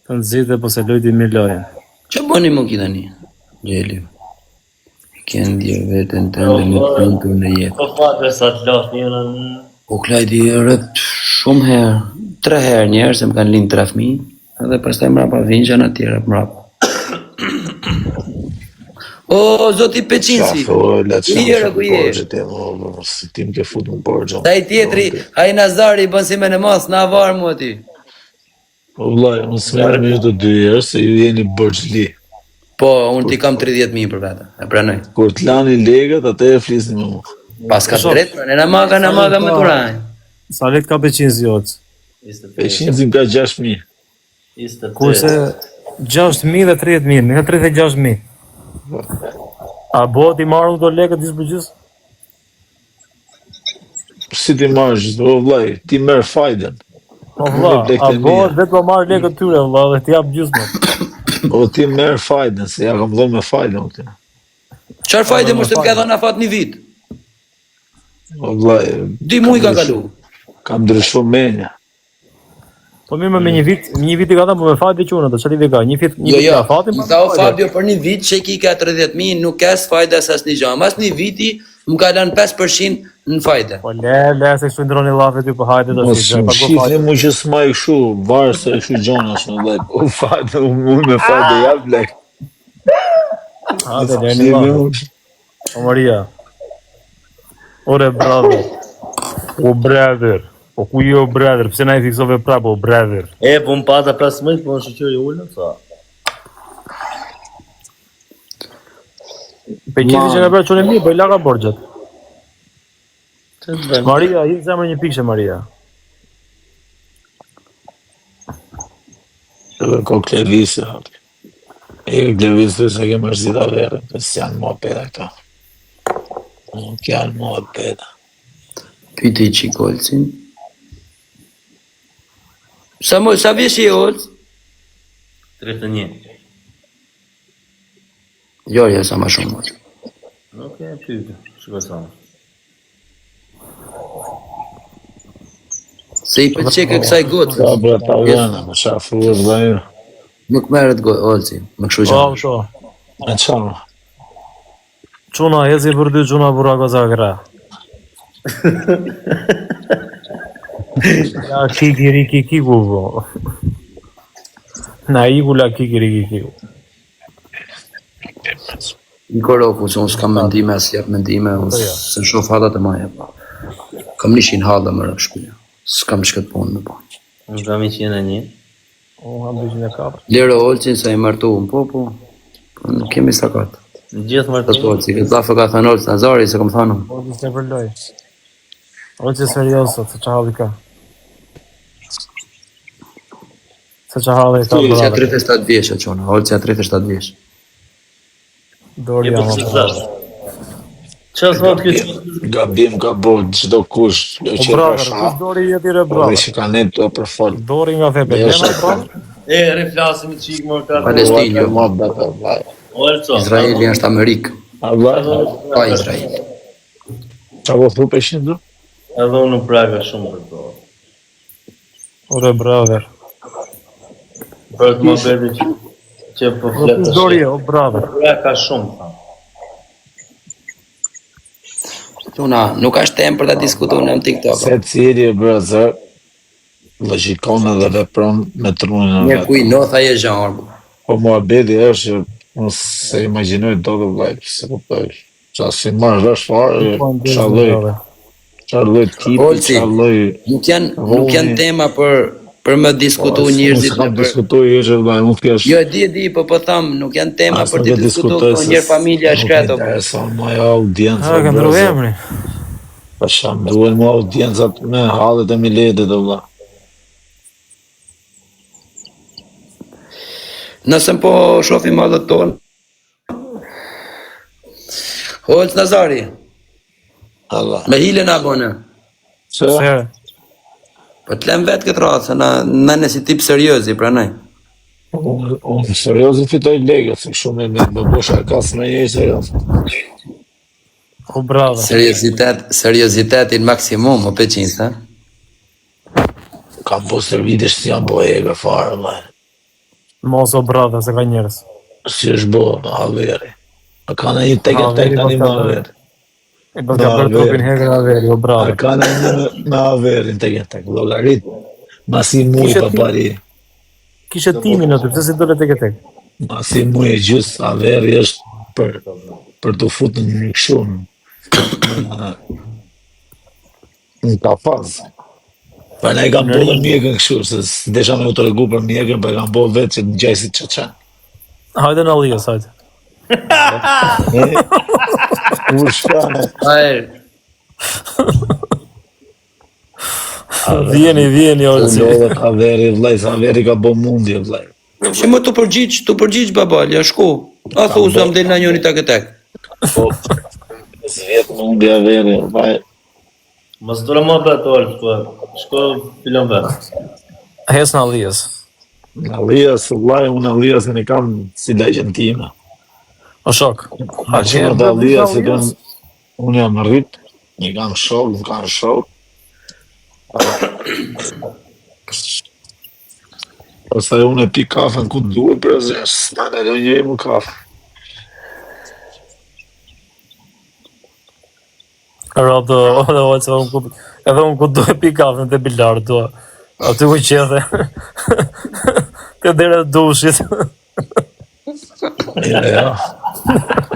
të nxite po se lojti mirë lojën. Që bëni më ki tani? Gjeli. Ke ndje veten tënde më të lumtur në jetë. Po fate sa të lodh njërën. Po Klajdi rët shumë herë, tre herë një herë se më kanë lind tre fëmijë, edhe pastaj mbrapa vinë gjëra të tjera mbrapa. O zoti Qa Peqinsi. thua, la çan. Mirë, ku je? Borxhe ti, o, o, si ti më ke fut në borxh. o. Ai tjetri, ai Nazari bën si me në mas, na var mua aty. O vllai, unë s'merrem me ju të dy herë se ju jeni borxhli. Po, unë ti kam 30.000 për vete, e pranoj. Kur të lani lekët, atëherë flisni me mua. Pas ka drejt, ne na maga, na maga me turaj. Sa lek ka Peqinsi Olc? 25. Peqinzi më ka 6000. 28. Kurse 6000 dhe 30000, më ka 36000. A bëhet i marrë unë do lekët gjysmë për gjysmë? Si ti marrësh, o vllai, ti merr fajden. Po vlla, Lekët a e mia. bëhet vetë po marr lekët tyre vlla dhe ti jap gjysmën. O ti merr fajden, se ja kam dhënë me fajden unë. ti. Çfarë fajde mos të më ka dhënë afat një vit? O vllai, Dy muaj ka kalu. kam ndryshuar mendja. Po mirë, më me një vit, me një vit i ka dhënë, po me fajde që unë, atë çfarë lidhje ka? Një vit, një Jo, vit jo, ka fatin, më po tha o me fajde. Fabio për një vit që ki ka 30.000, nuk ka as fajde as asnjë gjë. Mas një viti më ka lënë 5% në fajde. Po le, le se kështu ndroni llafet ju, po hajde tash, Mos gjë, më pago shihni fajde. mu që s'ma i kështu, varë se kështu gjona s'më vllai. Po fajde, unë me fajde jap lek. Hajde, Mos leni shihni llafet. mu. O Maria. Ore brother. O brother. Po ku je o brother? Pse na i fiksove prapë o brother? E, po më pata 15, po në shoqëri ulën, sa. Pe qefi që ka bërë çunë mirë, po i laka borxhet. Ç'të bëjmë? Maria, i zemër një pikë Maria. Edhe ko klevisi, hapë. E klevisi se ke mërzita verën, se s'janë mua peta këta. Nuk janë mua peta. Pyeti i çik Olcin. Sa më sa vjeç je Olc? 31. Jo, jo, sa më shumë. Olc. Nuk e pyet, shikoj sa. Se i pëlqe ke kësaj gocës. Sa bre ta vëna, më qa thuhet vllai. Nuk merret go Olci, me kështu Po, gjë. kështu. Me qa? Çuna, eci për dy çuna burra goza gra. La kiki riki kiku po. Na iku la kiki riki kiku. I koroku, se unë s'kam mendime, as jap mendime, unë Po, jo. s'e shoh hallat e maja. Po. Kam nishin halla më rëp shpia. S'kam shkët punë me po. Unë kam 101. Unë kam 204. Lero Olcin sa i martuam, po, po. Po nuk kemi sakat. Gjithë Thotë martuar. Olci, këtë llafë ka thënë Olc Nazari, se kam thënë unë. O, s'e për loj. O, që serioz sot, se qa halli ka. Se qa halli ka, Olci ja brother. 37 vjeç e çuna, Olci ja 37 vjeç. Dori Je jam. po o, si brother. thash. Çfarë thot ky? Gabim ka bo çdo kush, jo O, që brother, ka sha. kush dori jeti re, Po dhe brother? që ka ne të për fol. Dori nga the, Dhe pe është brother? E, riflasim i çik më ka. Palestinë, jo. Ma betë, vllai. Olco. Izraeli është Amerikë, A vllai, pa Izrael. qa po thu peshin du? Edhe unë nuk praka shumë për to. Ore, brother. Për të muhabetin që që po O, flet kush tash. dori je, o, brother? Praka shumë, tha. Çuna, nuk është temë për ta diskutuar në TikTok. Se cili brother logjikon edhe vepron me trunin e Një vet. kuj notha je zhanr. Po muhabeti është që unë se imagjinoj dot vllai, se kuptoj. Qa si marr vesh fare, Po, qa lloj, brother. qa lloj tipi, Olci. qa lloj Nuk janë nuk janë Voni. tema për për më diskutu Po, njerëzit Unë s'kam në për... diskutuar hiç vllai, unë thjesht Jo, e di, e di, po po tham, nuk janë tema as për nuk të e diskutuar diskutoj këto se njerë familja e nuk më shkreto. intereson më ajo audiencë, Ha, ka ndru brother. emrin. Po ça më duhen mua audiencat me hallet e miletit o vlla. Nëse po shohim hallet tonë. Olc Nazari, Allah. me hile na bone. Pse? Se, Po të lëm vetë këtë radhë, se na na ne si tip serioz i pranoj. Unë unë serioz i fitoj lekë, se kështu me me me bosha kas me një serioz. o, brother. Seriozitet, seriozitetin maksimum, o peqin, sa? Kam po stërvitesh si jam bo ege fare, vllai. Mos o, brother, se ka njerëz. Si është bo, averi. A ka në një tek e tek Averi tani me pas ka bërë. averi. E pas ka Me bërë trupin averin. hekër averi, o, A brother. ka në një me, me averin tek e tek, llogarit. Masi muj Kishe pa ti, pari. kishe timin aty, pse si dole tek e tek? Masi muj e gjys, averi është për për të futur në një kështu në në kafaz. Pa ne e kam Në bo dhe ring. mjekën kështu, se s'desha me u tregu për mjekën, po e kam bo vetë që të ngjaj si çeçen. Hajde në Allias, hajde. E, u shkane. Ajër, Vjeni, vjeni, U Olci. lodhet averi, vllai, se averi ka bo mundje, vllai. që më të përgjigj, të përgjigj babal, ja shku. A Kam thu se bo, më del na njëri tek e tek. po, 5 vjet mundje averi, vllai. Mos do më bëhet Olc, po shko fillon vet. Hes në Allias. Në Allias, vllai, unë Alliasin e kam si lagjen time. O shok. A A që ke në të bërë në Allias e Allias? kam, unë jam rrit, i kam shok, më kanë shok. Pastaj unë e pi kafen ku duhet, për zë, s'na ndalon njeri më kafe. Rodo, edhe unë se unë ku edhe unë ku do e pi kafen te bilardo. Aty ku qethe. Te dera e dushit. Ja, ja.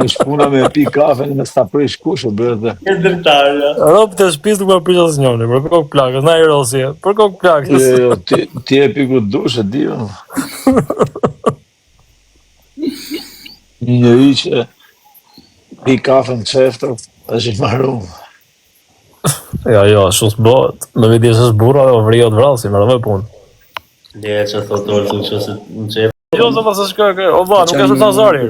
Është puna me pi kafen me s'ta prish kush o bre. E dritarja. Rob të shtëpisë nuk ma prish asnjëri, për kokë plakës, na i rosi, për kokë plakës. Jo, jo, ti ti e pi ku dush, e di unë. Një njeri që pi kafen çeftë, është i marum. Jo, jo, ashtu s'bëhet. Në vidi është burra dhe vrio të vrasin, më rëvë punë. Le që thotë Olsi kështu se në qef. Jo, zë pas shkoj, o vlla, nuk është Tazari.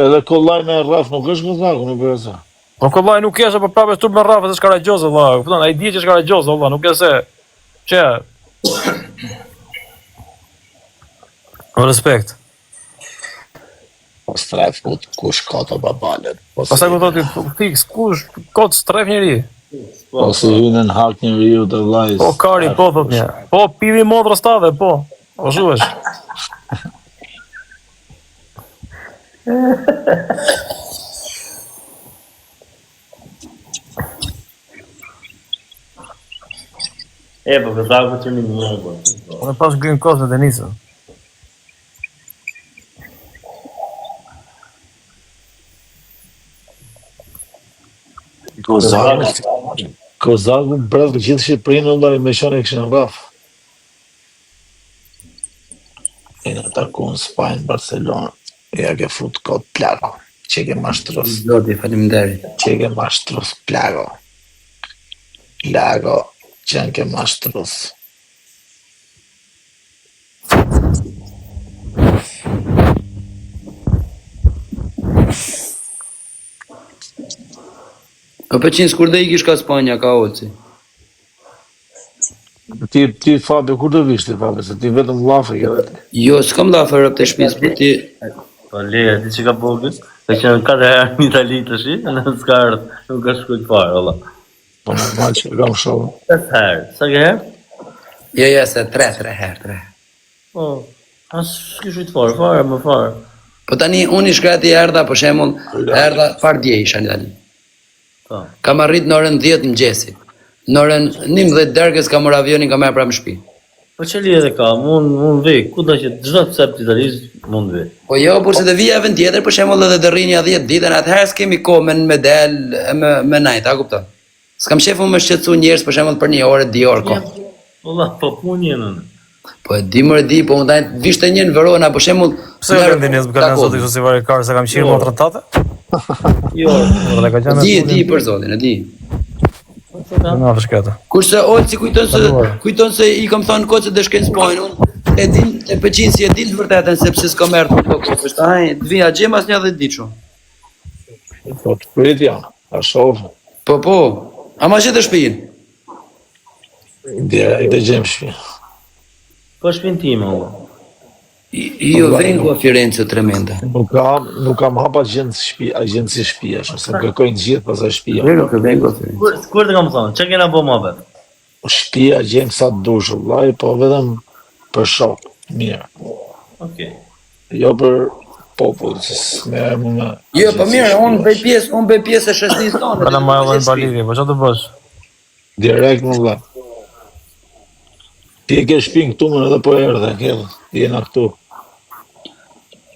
Edhe kollaj me rraf nuk është Kozaku, nuk bëhet sa. Po kollaj nuk është, po prapë turp me rraf, është karagjoz vlla. Kupton, ai di që është karagjoz vlla, nuk është se që Respekt. Po stref ku kush ka të babalet. Po Pastaj ku thotë fiks kush kot stref njeri. Po si hynë në hak njeriu të vllai. Po kari po thot një. Po pivi motrës tave po. O shu është. E, po Kozaku që një mirë, po. Unë pas green kos me Denisën. Kozaku, Kozaku bredh gjithë Shqipërinë vëllai me qenë e kishin rraf. E në taku në Spanjë, Barcelonë, ja ke fut kot plako, që ke mashtrus. Zoti, faleminderit. Që ke mashtrus plako. Plako, që ke mashtrus. Po pëlqen kur do ikish ka Spanja, ka Olci. Ti ti Fabio kur do vish ti Fabio se ti vetëm llafe ke vetë. Jo, s'kam llafe rob të shtëpisë, po ti Po le, di që ka bogë? Ka qenë katër herë në Itali tash, në s'ka ardhur, nuk ka shkuar fare, valla. Po normal që kam shoh. Pesë herë, sa ke herë? Jo, jo, se tre, tre herë, tre. Po, as s'ke shkruar fare, fare, më fare. Po tani unë i shkreti erdha, për shembull, erdha far dje isha në Itali. Po. Kam arrit në orën 10 mëngjesit. Në orën 11 darkës kam marrë avionin, kam marrë prapë në shtëpi. Po që lidhje ka, mund mund vi, ku do që çdo cep të Italisë mund vi. Po jo, por se të vija vend tjetër, për shembull edhe të rrinja 10 ditë, në atëherë s'kemi kohë me me del e me me najt, a kupton? S'kam qejf unë me shqetësu njerëz për shembull për një orë, dy orë kohë. Po la, po punë jenë unë. Po e di more di, po unë tani vishte një në Verona, për shembull, Pse jo Denis, më ka lënë zoti kështu si vari kar se kam qirë jo. motrën tate? Jo, dhe ka qenë. Di, di për zotin, e di. Në afë Kurse Olci kujton se kujton se i kam thënë kot se do shkoj në Spanjë, unë e din e pëlqen si e din të vërtetën sepse s'kam ardhur këto kohë. Është ai, të vija gjem as një 10 ditë shumë. Po të prit jam, ta shoh. Po po. A ma gjetë shtëpinë? Direkt e gjejmë shtëpinë. Po shtëpinë time, valla. Io vengo a Firenze tremenda. Nuk kam, nuk kam hap agjenci shtëpi, agjenci shtëpi, ashtu se më kërkojnë gjithë pastaj shtëpia. Vero che vengo a Firenze. Kur kur të kam thonë, çka kena bë më vet? Shtëpia gjejmë sa të dush, vllai, po vetëm për shok, mirë. Okej. Jo për popull, se s'merrem unë me Jo, po mirë, unë bëj pjesë, unë bëj pjesë e shoqërisë tonë. Kana më edhe pa lidhje, po çfarë të bësh? Direkt më vlla. Ti e ke shtëpinë këtu më edhe po erdhe, ke, jena këtu.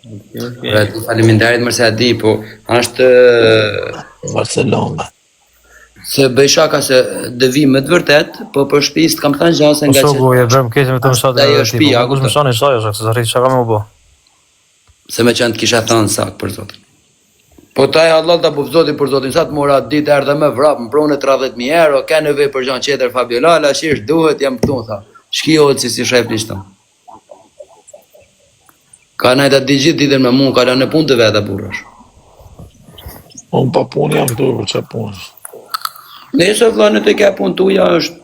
Pra, faleminderit më se e di, po është Barcelona. Se bëj shaka se dë vi me të vërtet, po për shtëpi s'kam thënë gjë se Po nga që shoku, e bëm keq me të mshat Ajo edhe ti. shtëpia, Po kush më shani shaj, është se rrit çka me u bë. se me qenë të kisha thënë sak për zotin. Po ta e Allah ta bëf zoti për zotin, sa të mora atë ditë erdhe me vrap, më pronë 30.000 euro, ke nevojë për gjën tjetër Fabio Lala, që duhet, jam këtu, tha. Shki Olci si shef një Ka najt atë gjithë ditën me mua, ka lënë në punë të veta burrash. Unë pa punë jam këtu për çfarë punë. Nëse vëlla në të ke punë tuja është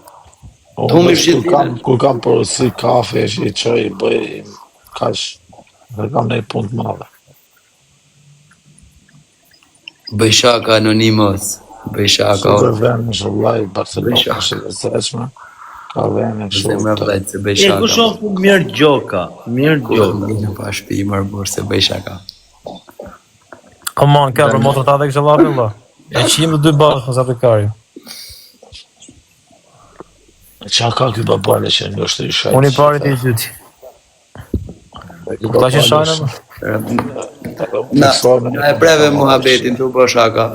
Unë Humbim veç kur gjithë kam ditën. kur kam porosi kafe që i çoj i bëj kaq dhe kam ndonjë punë të madhe. Bëj shaka Anonymous. Bëj shaka. Super vend është vllai Barcelona Bëj shaka. është e lezetshme. Ka vene kështu. Zemra vllajt se bëj E shaka. kush është mirë gjoka, mirë Kush gjoka. më pa shtëpi më burr se bëj shaka. Come on, ka për motrën tënde kishte llafin vlla. E qim të dy bashkë sa të kari. Qa ka ky babale që ndoshta i shajt. Unë i pari ti i dyti. Ta që shajnë apo? Na, na e preve muhabetin tu bë shaka.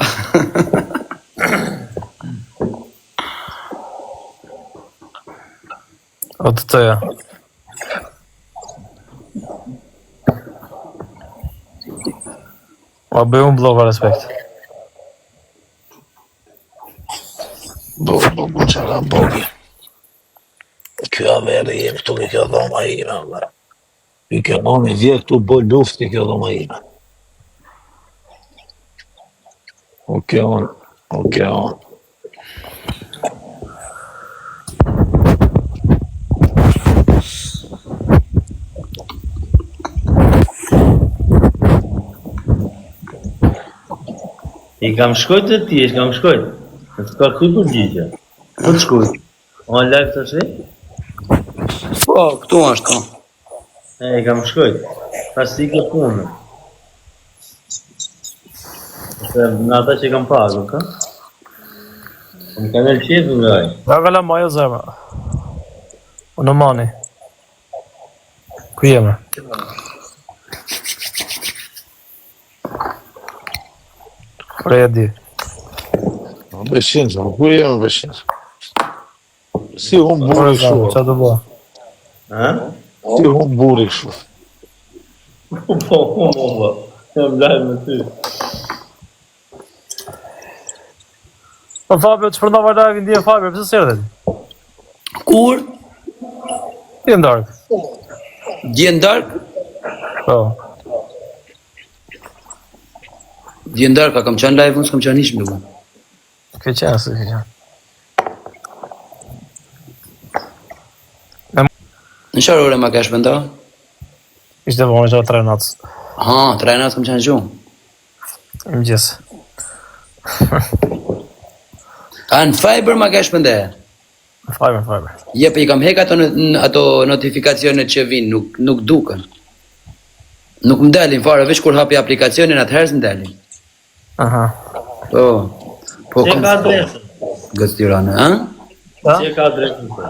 O të tëja. O bëj unë blloka respekt. Bo, bo, bo, qa ka bogi. Kjo averi ime, këtu ke kjo dhoma ime, valla. Ky kjo dhoma vje këtu bo luftë ke kjo dhoma ime. O kjo on, o kjo on. I kam shkojt të ti, i kam shkojt. Në të ka këtu përgjigje. Po të shkoj. O në live tash? Po, këtu është, po. E, i kam shkojt. Pas i ke punë. Se në ata që kam pagu, ka? Po më kanë qefin nga ai. Nga kala majo zemra. Unë mani. Ku jemi? Ore e di. Beshin, ku jemi beshin? Si hum Ore burri zemra, kështu? qa të bëj? Ha? Si hum burri kështu? Po, po, po, po. Jam live me ty. Po Fabio, të shpërndava live-in dje Fabio, pse s'erdhe ti? Kur? Ti në darkë. Dje në darkë? Po. Dje në darkë, a kam qenë live, unë s'kam qenë hiç më duket. Ke qenë, si ke qenë. Në çfarë ore ma kesh menda? Ishte vonë, ishte 3 natës. Ha, tre natë kam qenë gjumë. Në mëngjes. A në Fiber ma kesh mende? Fiber, Fiber. Jepe, i kam hek ato, në- ato notifikacionet që vinë, nuk, nuk duken. Nuk më dalin fare, veç kur hapi aplikacionin, atëherë s'më dalin. Aha. Po, po Si e kam ka adresën? Gëz Tirana, a? Ha? Si e ka adresën? po?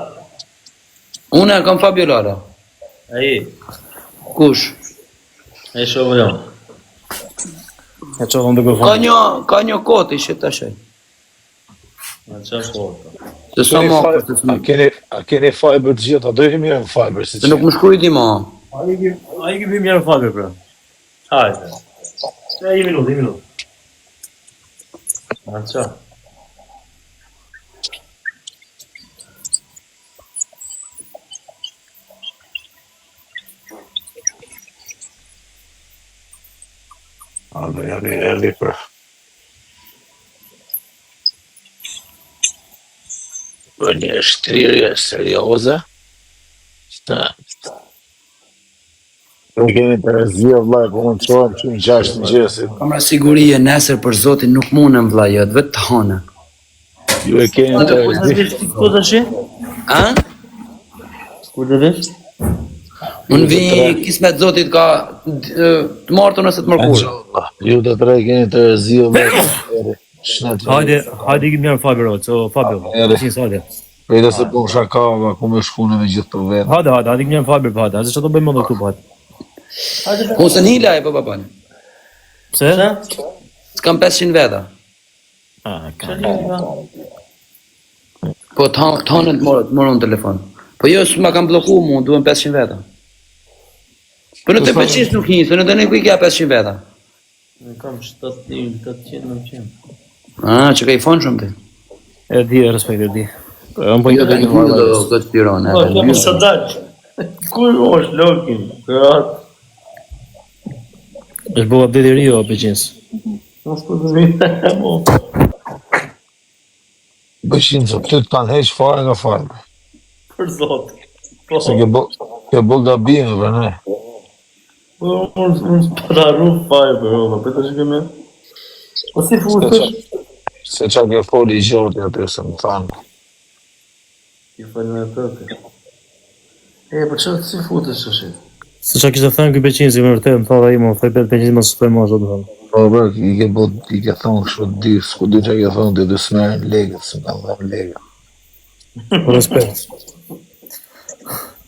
Unë e kam Fabio Lara. Ai, Kush? e shohu jo. E qovëm duke Ka fund. një, ka një koti që ta shoj. Ma çfarë po? Se sa Keni më Fiber- A keni a keni Fiber të gjitha? Do jemi mirë në Fiber si Se nuk më shkruaj më. A i ke a i ke mirë në Fiber pra. Hajde. E një minutë, një minutë. Ma çfarë? A do jemi erdhi për për një shtrirje serioze. Se Ne kemi të rëzia vëlla, po unë çohem që në 6 të mëngjesit. Kam ra sigurie nesër për zotin nuk mundem vlla jot, vetë të hënën. Ju e keni të Ku do rëzi. vish ti këtu tash? A? Ku do vish? Unë vi kismet zotit ka d- të martën ose të mërkurën. Ju të tre keni të rëzi vëlla. Shnet. Hajde, hajde ikim mirë në Fiber, o, o Fabio. Ere. Qin hajde. Prejtë se po më shaka, valla, ku më shkune me gjithë të vetë. Hajde, hajde, hajde ikim mirë në Fiber, po, hajde. Hajde çfarë do bëjmë më këtu po. Hajde. Unë se një laj, po baban. Pse? S'kam 500 veta. Ah, ka. Po të hënën të hënën të morë, të morën telefon. Po jo, s'ma kam blloku mu, duhen 500 veta. Po në të pëlqesh nuk një, se në të ku i ka 500 veta. Unë kam 700, 800, 900. Ah, që ka i fon shumë ti. E di, e respekt, e di. Po, Unë po Jo, i të mbyll do do të Tiranë. Po, e kjo mbyll. sa dal. Ku është Lokin? Kroat. Është bërë update i ri o Peqins. Mos po të vi. Po. Bëqin, se ty të kanë heq fare nga fare. Për zot. Po. Se ke bo, ke bo gabime, për ne. Po unë unë s'po ta rru Fiber, o, po tash kemi. Po si futesh? Se qa ke foli i gjorti aty, se më thanë. Ti fal me të ti. E, po çfarë si futesh tash? Se çka kishte thënë ky Peqinci me vërtet, më tha ai më thoi vetë Peqinci mos thoj më ashtu do thonë. Po bro, i ke bo, i ke thonë kështu di, s'ku di çka ke thonë, ti do s'merren lekët, s'më kanë dhënë lekët. Respekt.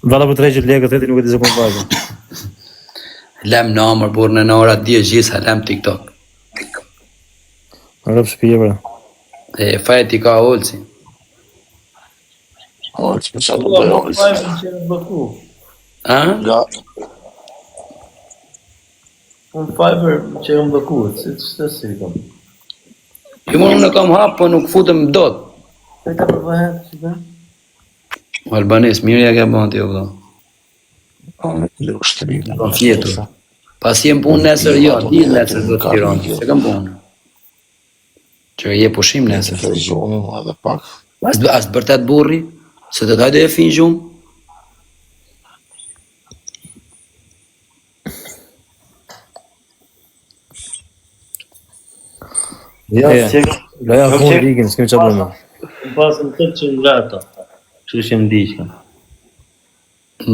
Valla po tërheqet lekët, theti nuk e di se ku vajtën. Lem në amër, burrë në ora 10 gjisa, lem TikTok. Rëp shtëpie pra. E, fajet i ka Olsi. Olsi, po çfarë do bëj Olsi? A? Nga Unë Fiber që jam blloku, si që si kam. Jo, unë e kam hap, po nuk futem dot. Se ka për vëhet, që ka? Albanes, mirë ja ke bën ti o vëlla. Kam fjetur. Pas jem punë nesër, jo, di nesër do të Tiranë. Se kam punë. Që je pushim nesër. Të gjumë, edhe pak. As, as bërtet burri, se të hajde e fin gjumë. Ja, E, si Loja Nuk fund që- ikin, s'kem çfarë bëjmë. Më pasën 800 veta. Kështu që më ndiqën.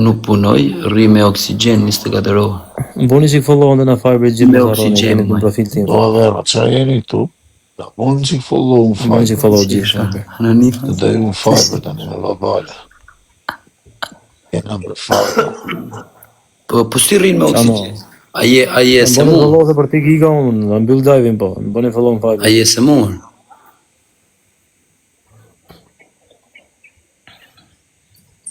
Nuk punoj, rri me oksigjen 24 orë. Bëni çik follow në Fiber gjithë Me mos harroni, oksigjen, keni në moj. profil tim. Po dhe, po çfarë jeni këtu? Ta bën çik follow në Bëni çik Fiber. follow gjithë. Në një Të doj unë Fiber tani me babale. Jena për Fiber. Po, po si rrin me Qa mo? oksigjen? A je, a je Bëni sëmur? follow se për ti giga unë, na mbyll live-in po. Bëni follow në A Fiber. je sëmur?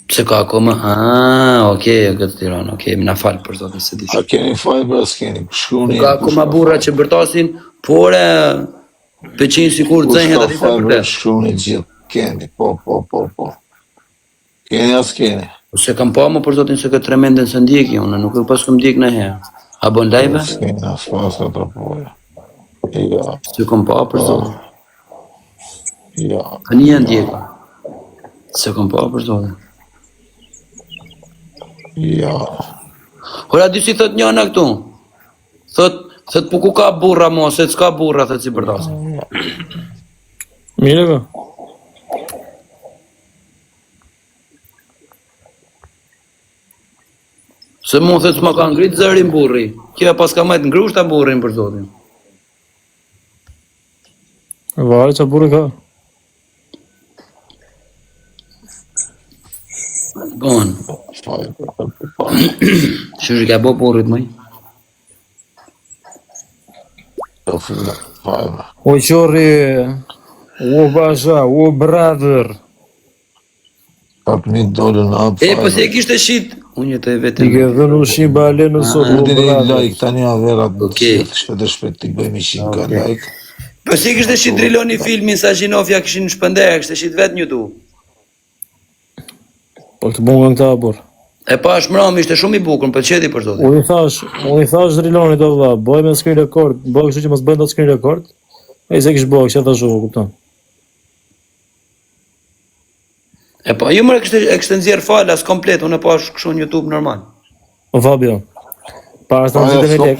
Pse ka akoma? Ah, okej, e këtë Tiranë, okej, më na fal për zotin se di. A keni Fiber a s'keni? Shkruani. Ka akoma burra që bërtasin, por e peqin sikur Kush zëhet ka aty sa Fiber, vërtet. shkruani gjithë. Keni, po, po, po, po. Keni a s'keni? Ose kam pa më për zotin se këtë tremendën se ndjeki unë, nuk e pas kam ndjek në herë. A bën live? S'keni as pas ato po. Ja, Se kam pa për zotin. ja. Tani e ndjek. Se kam pa për zotin. Ja. Ora di si thot njëna këtu. Thot, thot po ku ka burra mo, se s'ka burra thot si bërtasin. Mirë po. Se mu thot s'ma ka ngrit zërin burri. Kjo e pas ka majt ngrushta burrin për zotin. Varet çfarë burri ka. Bon, Fiber, po, po. që i ka bo burrit mëj? Po, Fiber. O qorri, o basha, o brother. Pak një dolën në app E, po se Fiber. e kishte shit. Unë jetoj I vetëm. ke dhënë ushqim bale në sot, o Dini brother. like tani avera Okej. shpejt e shpejt të bëjmë 100 ka like. Po si kishte shit Driloni filmin sa Gjinofja kishin shpënder, kishte shit vetë në YouTube. Po të bën nga këta burr. E pa është mram, ishte shumë i bukur, më pëlqeti për zotin. Unë i thash, unë i thash Drilonit o vlla, bëj me screen record, bëj kështu që mos bëjnë dot screen record. Ai se kish bë, kishte thash unë, kupton. E pa, jo më e kishte e kishte nxjerr falas komplet, unë e pash kështu në YouTube normal. O Fabio, para se ta nxjerrë me lek,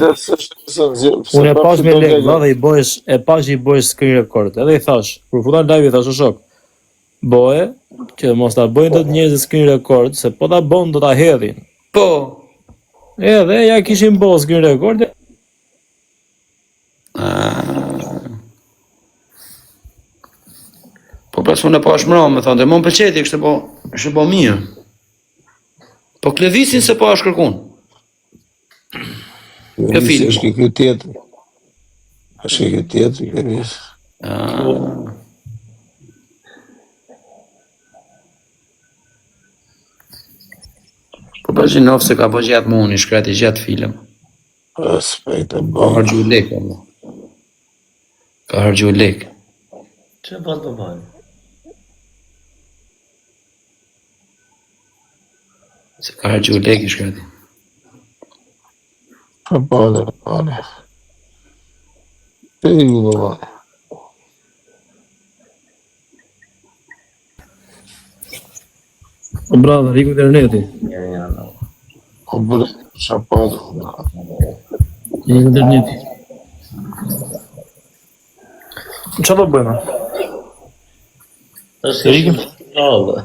unë e pash me lek, vlla, dhe i bësh, e pash i bësh screen record. Edhe i thash, kur futa në live i thash, o shok, bëje që mos ta bëjnë dot njerëzit screen record, se po ta bën do ta hedhin. Po, Edhe ja kishin bë screen record, Po pra se unë e pash mram, më thonë, më pëlqeti, kishte po, kishte po mirë. Po klevisin se pash kërkun. Kjo film. Është ky tjetër. Është ky tjetër, Klevis. Ah. Po pra Gjinov se ka bë gjatë muni, shkrati gjatë film. Respekt e Ka bën. harxhu lek valla. Ka harxhu lek. Çe pas do bëj? Se ka harxhu lek i shkrati. Po bale, bale. E ju baba. o brother, iku interneti. Ja, ja, no. O bre, çapat. Iku interneti. Çfarë do bëjmë? Tash Ikim. Rrallë.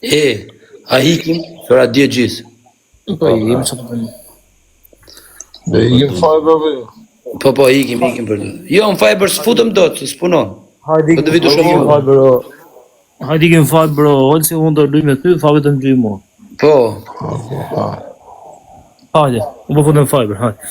E, a ikim, ora 10 gjys. Po ikim çfarë të bëjmë. Dhe ikim Fiber apo jo? Po po ikim, ikim për. Jo, në Fiber s'futëm dot, se s'punon. Hajde Po të vitu ikim shumë. në Fiber. o. Hajde ikim në Fiber, o. Olsi unë do luj me ty, tha vetëm gjy mua. Po. Po, po, ha. Hajde, unë po futem në Fiber, hajde.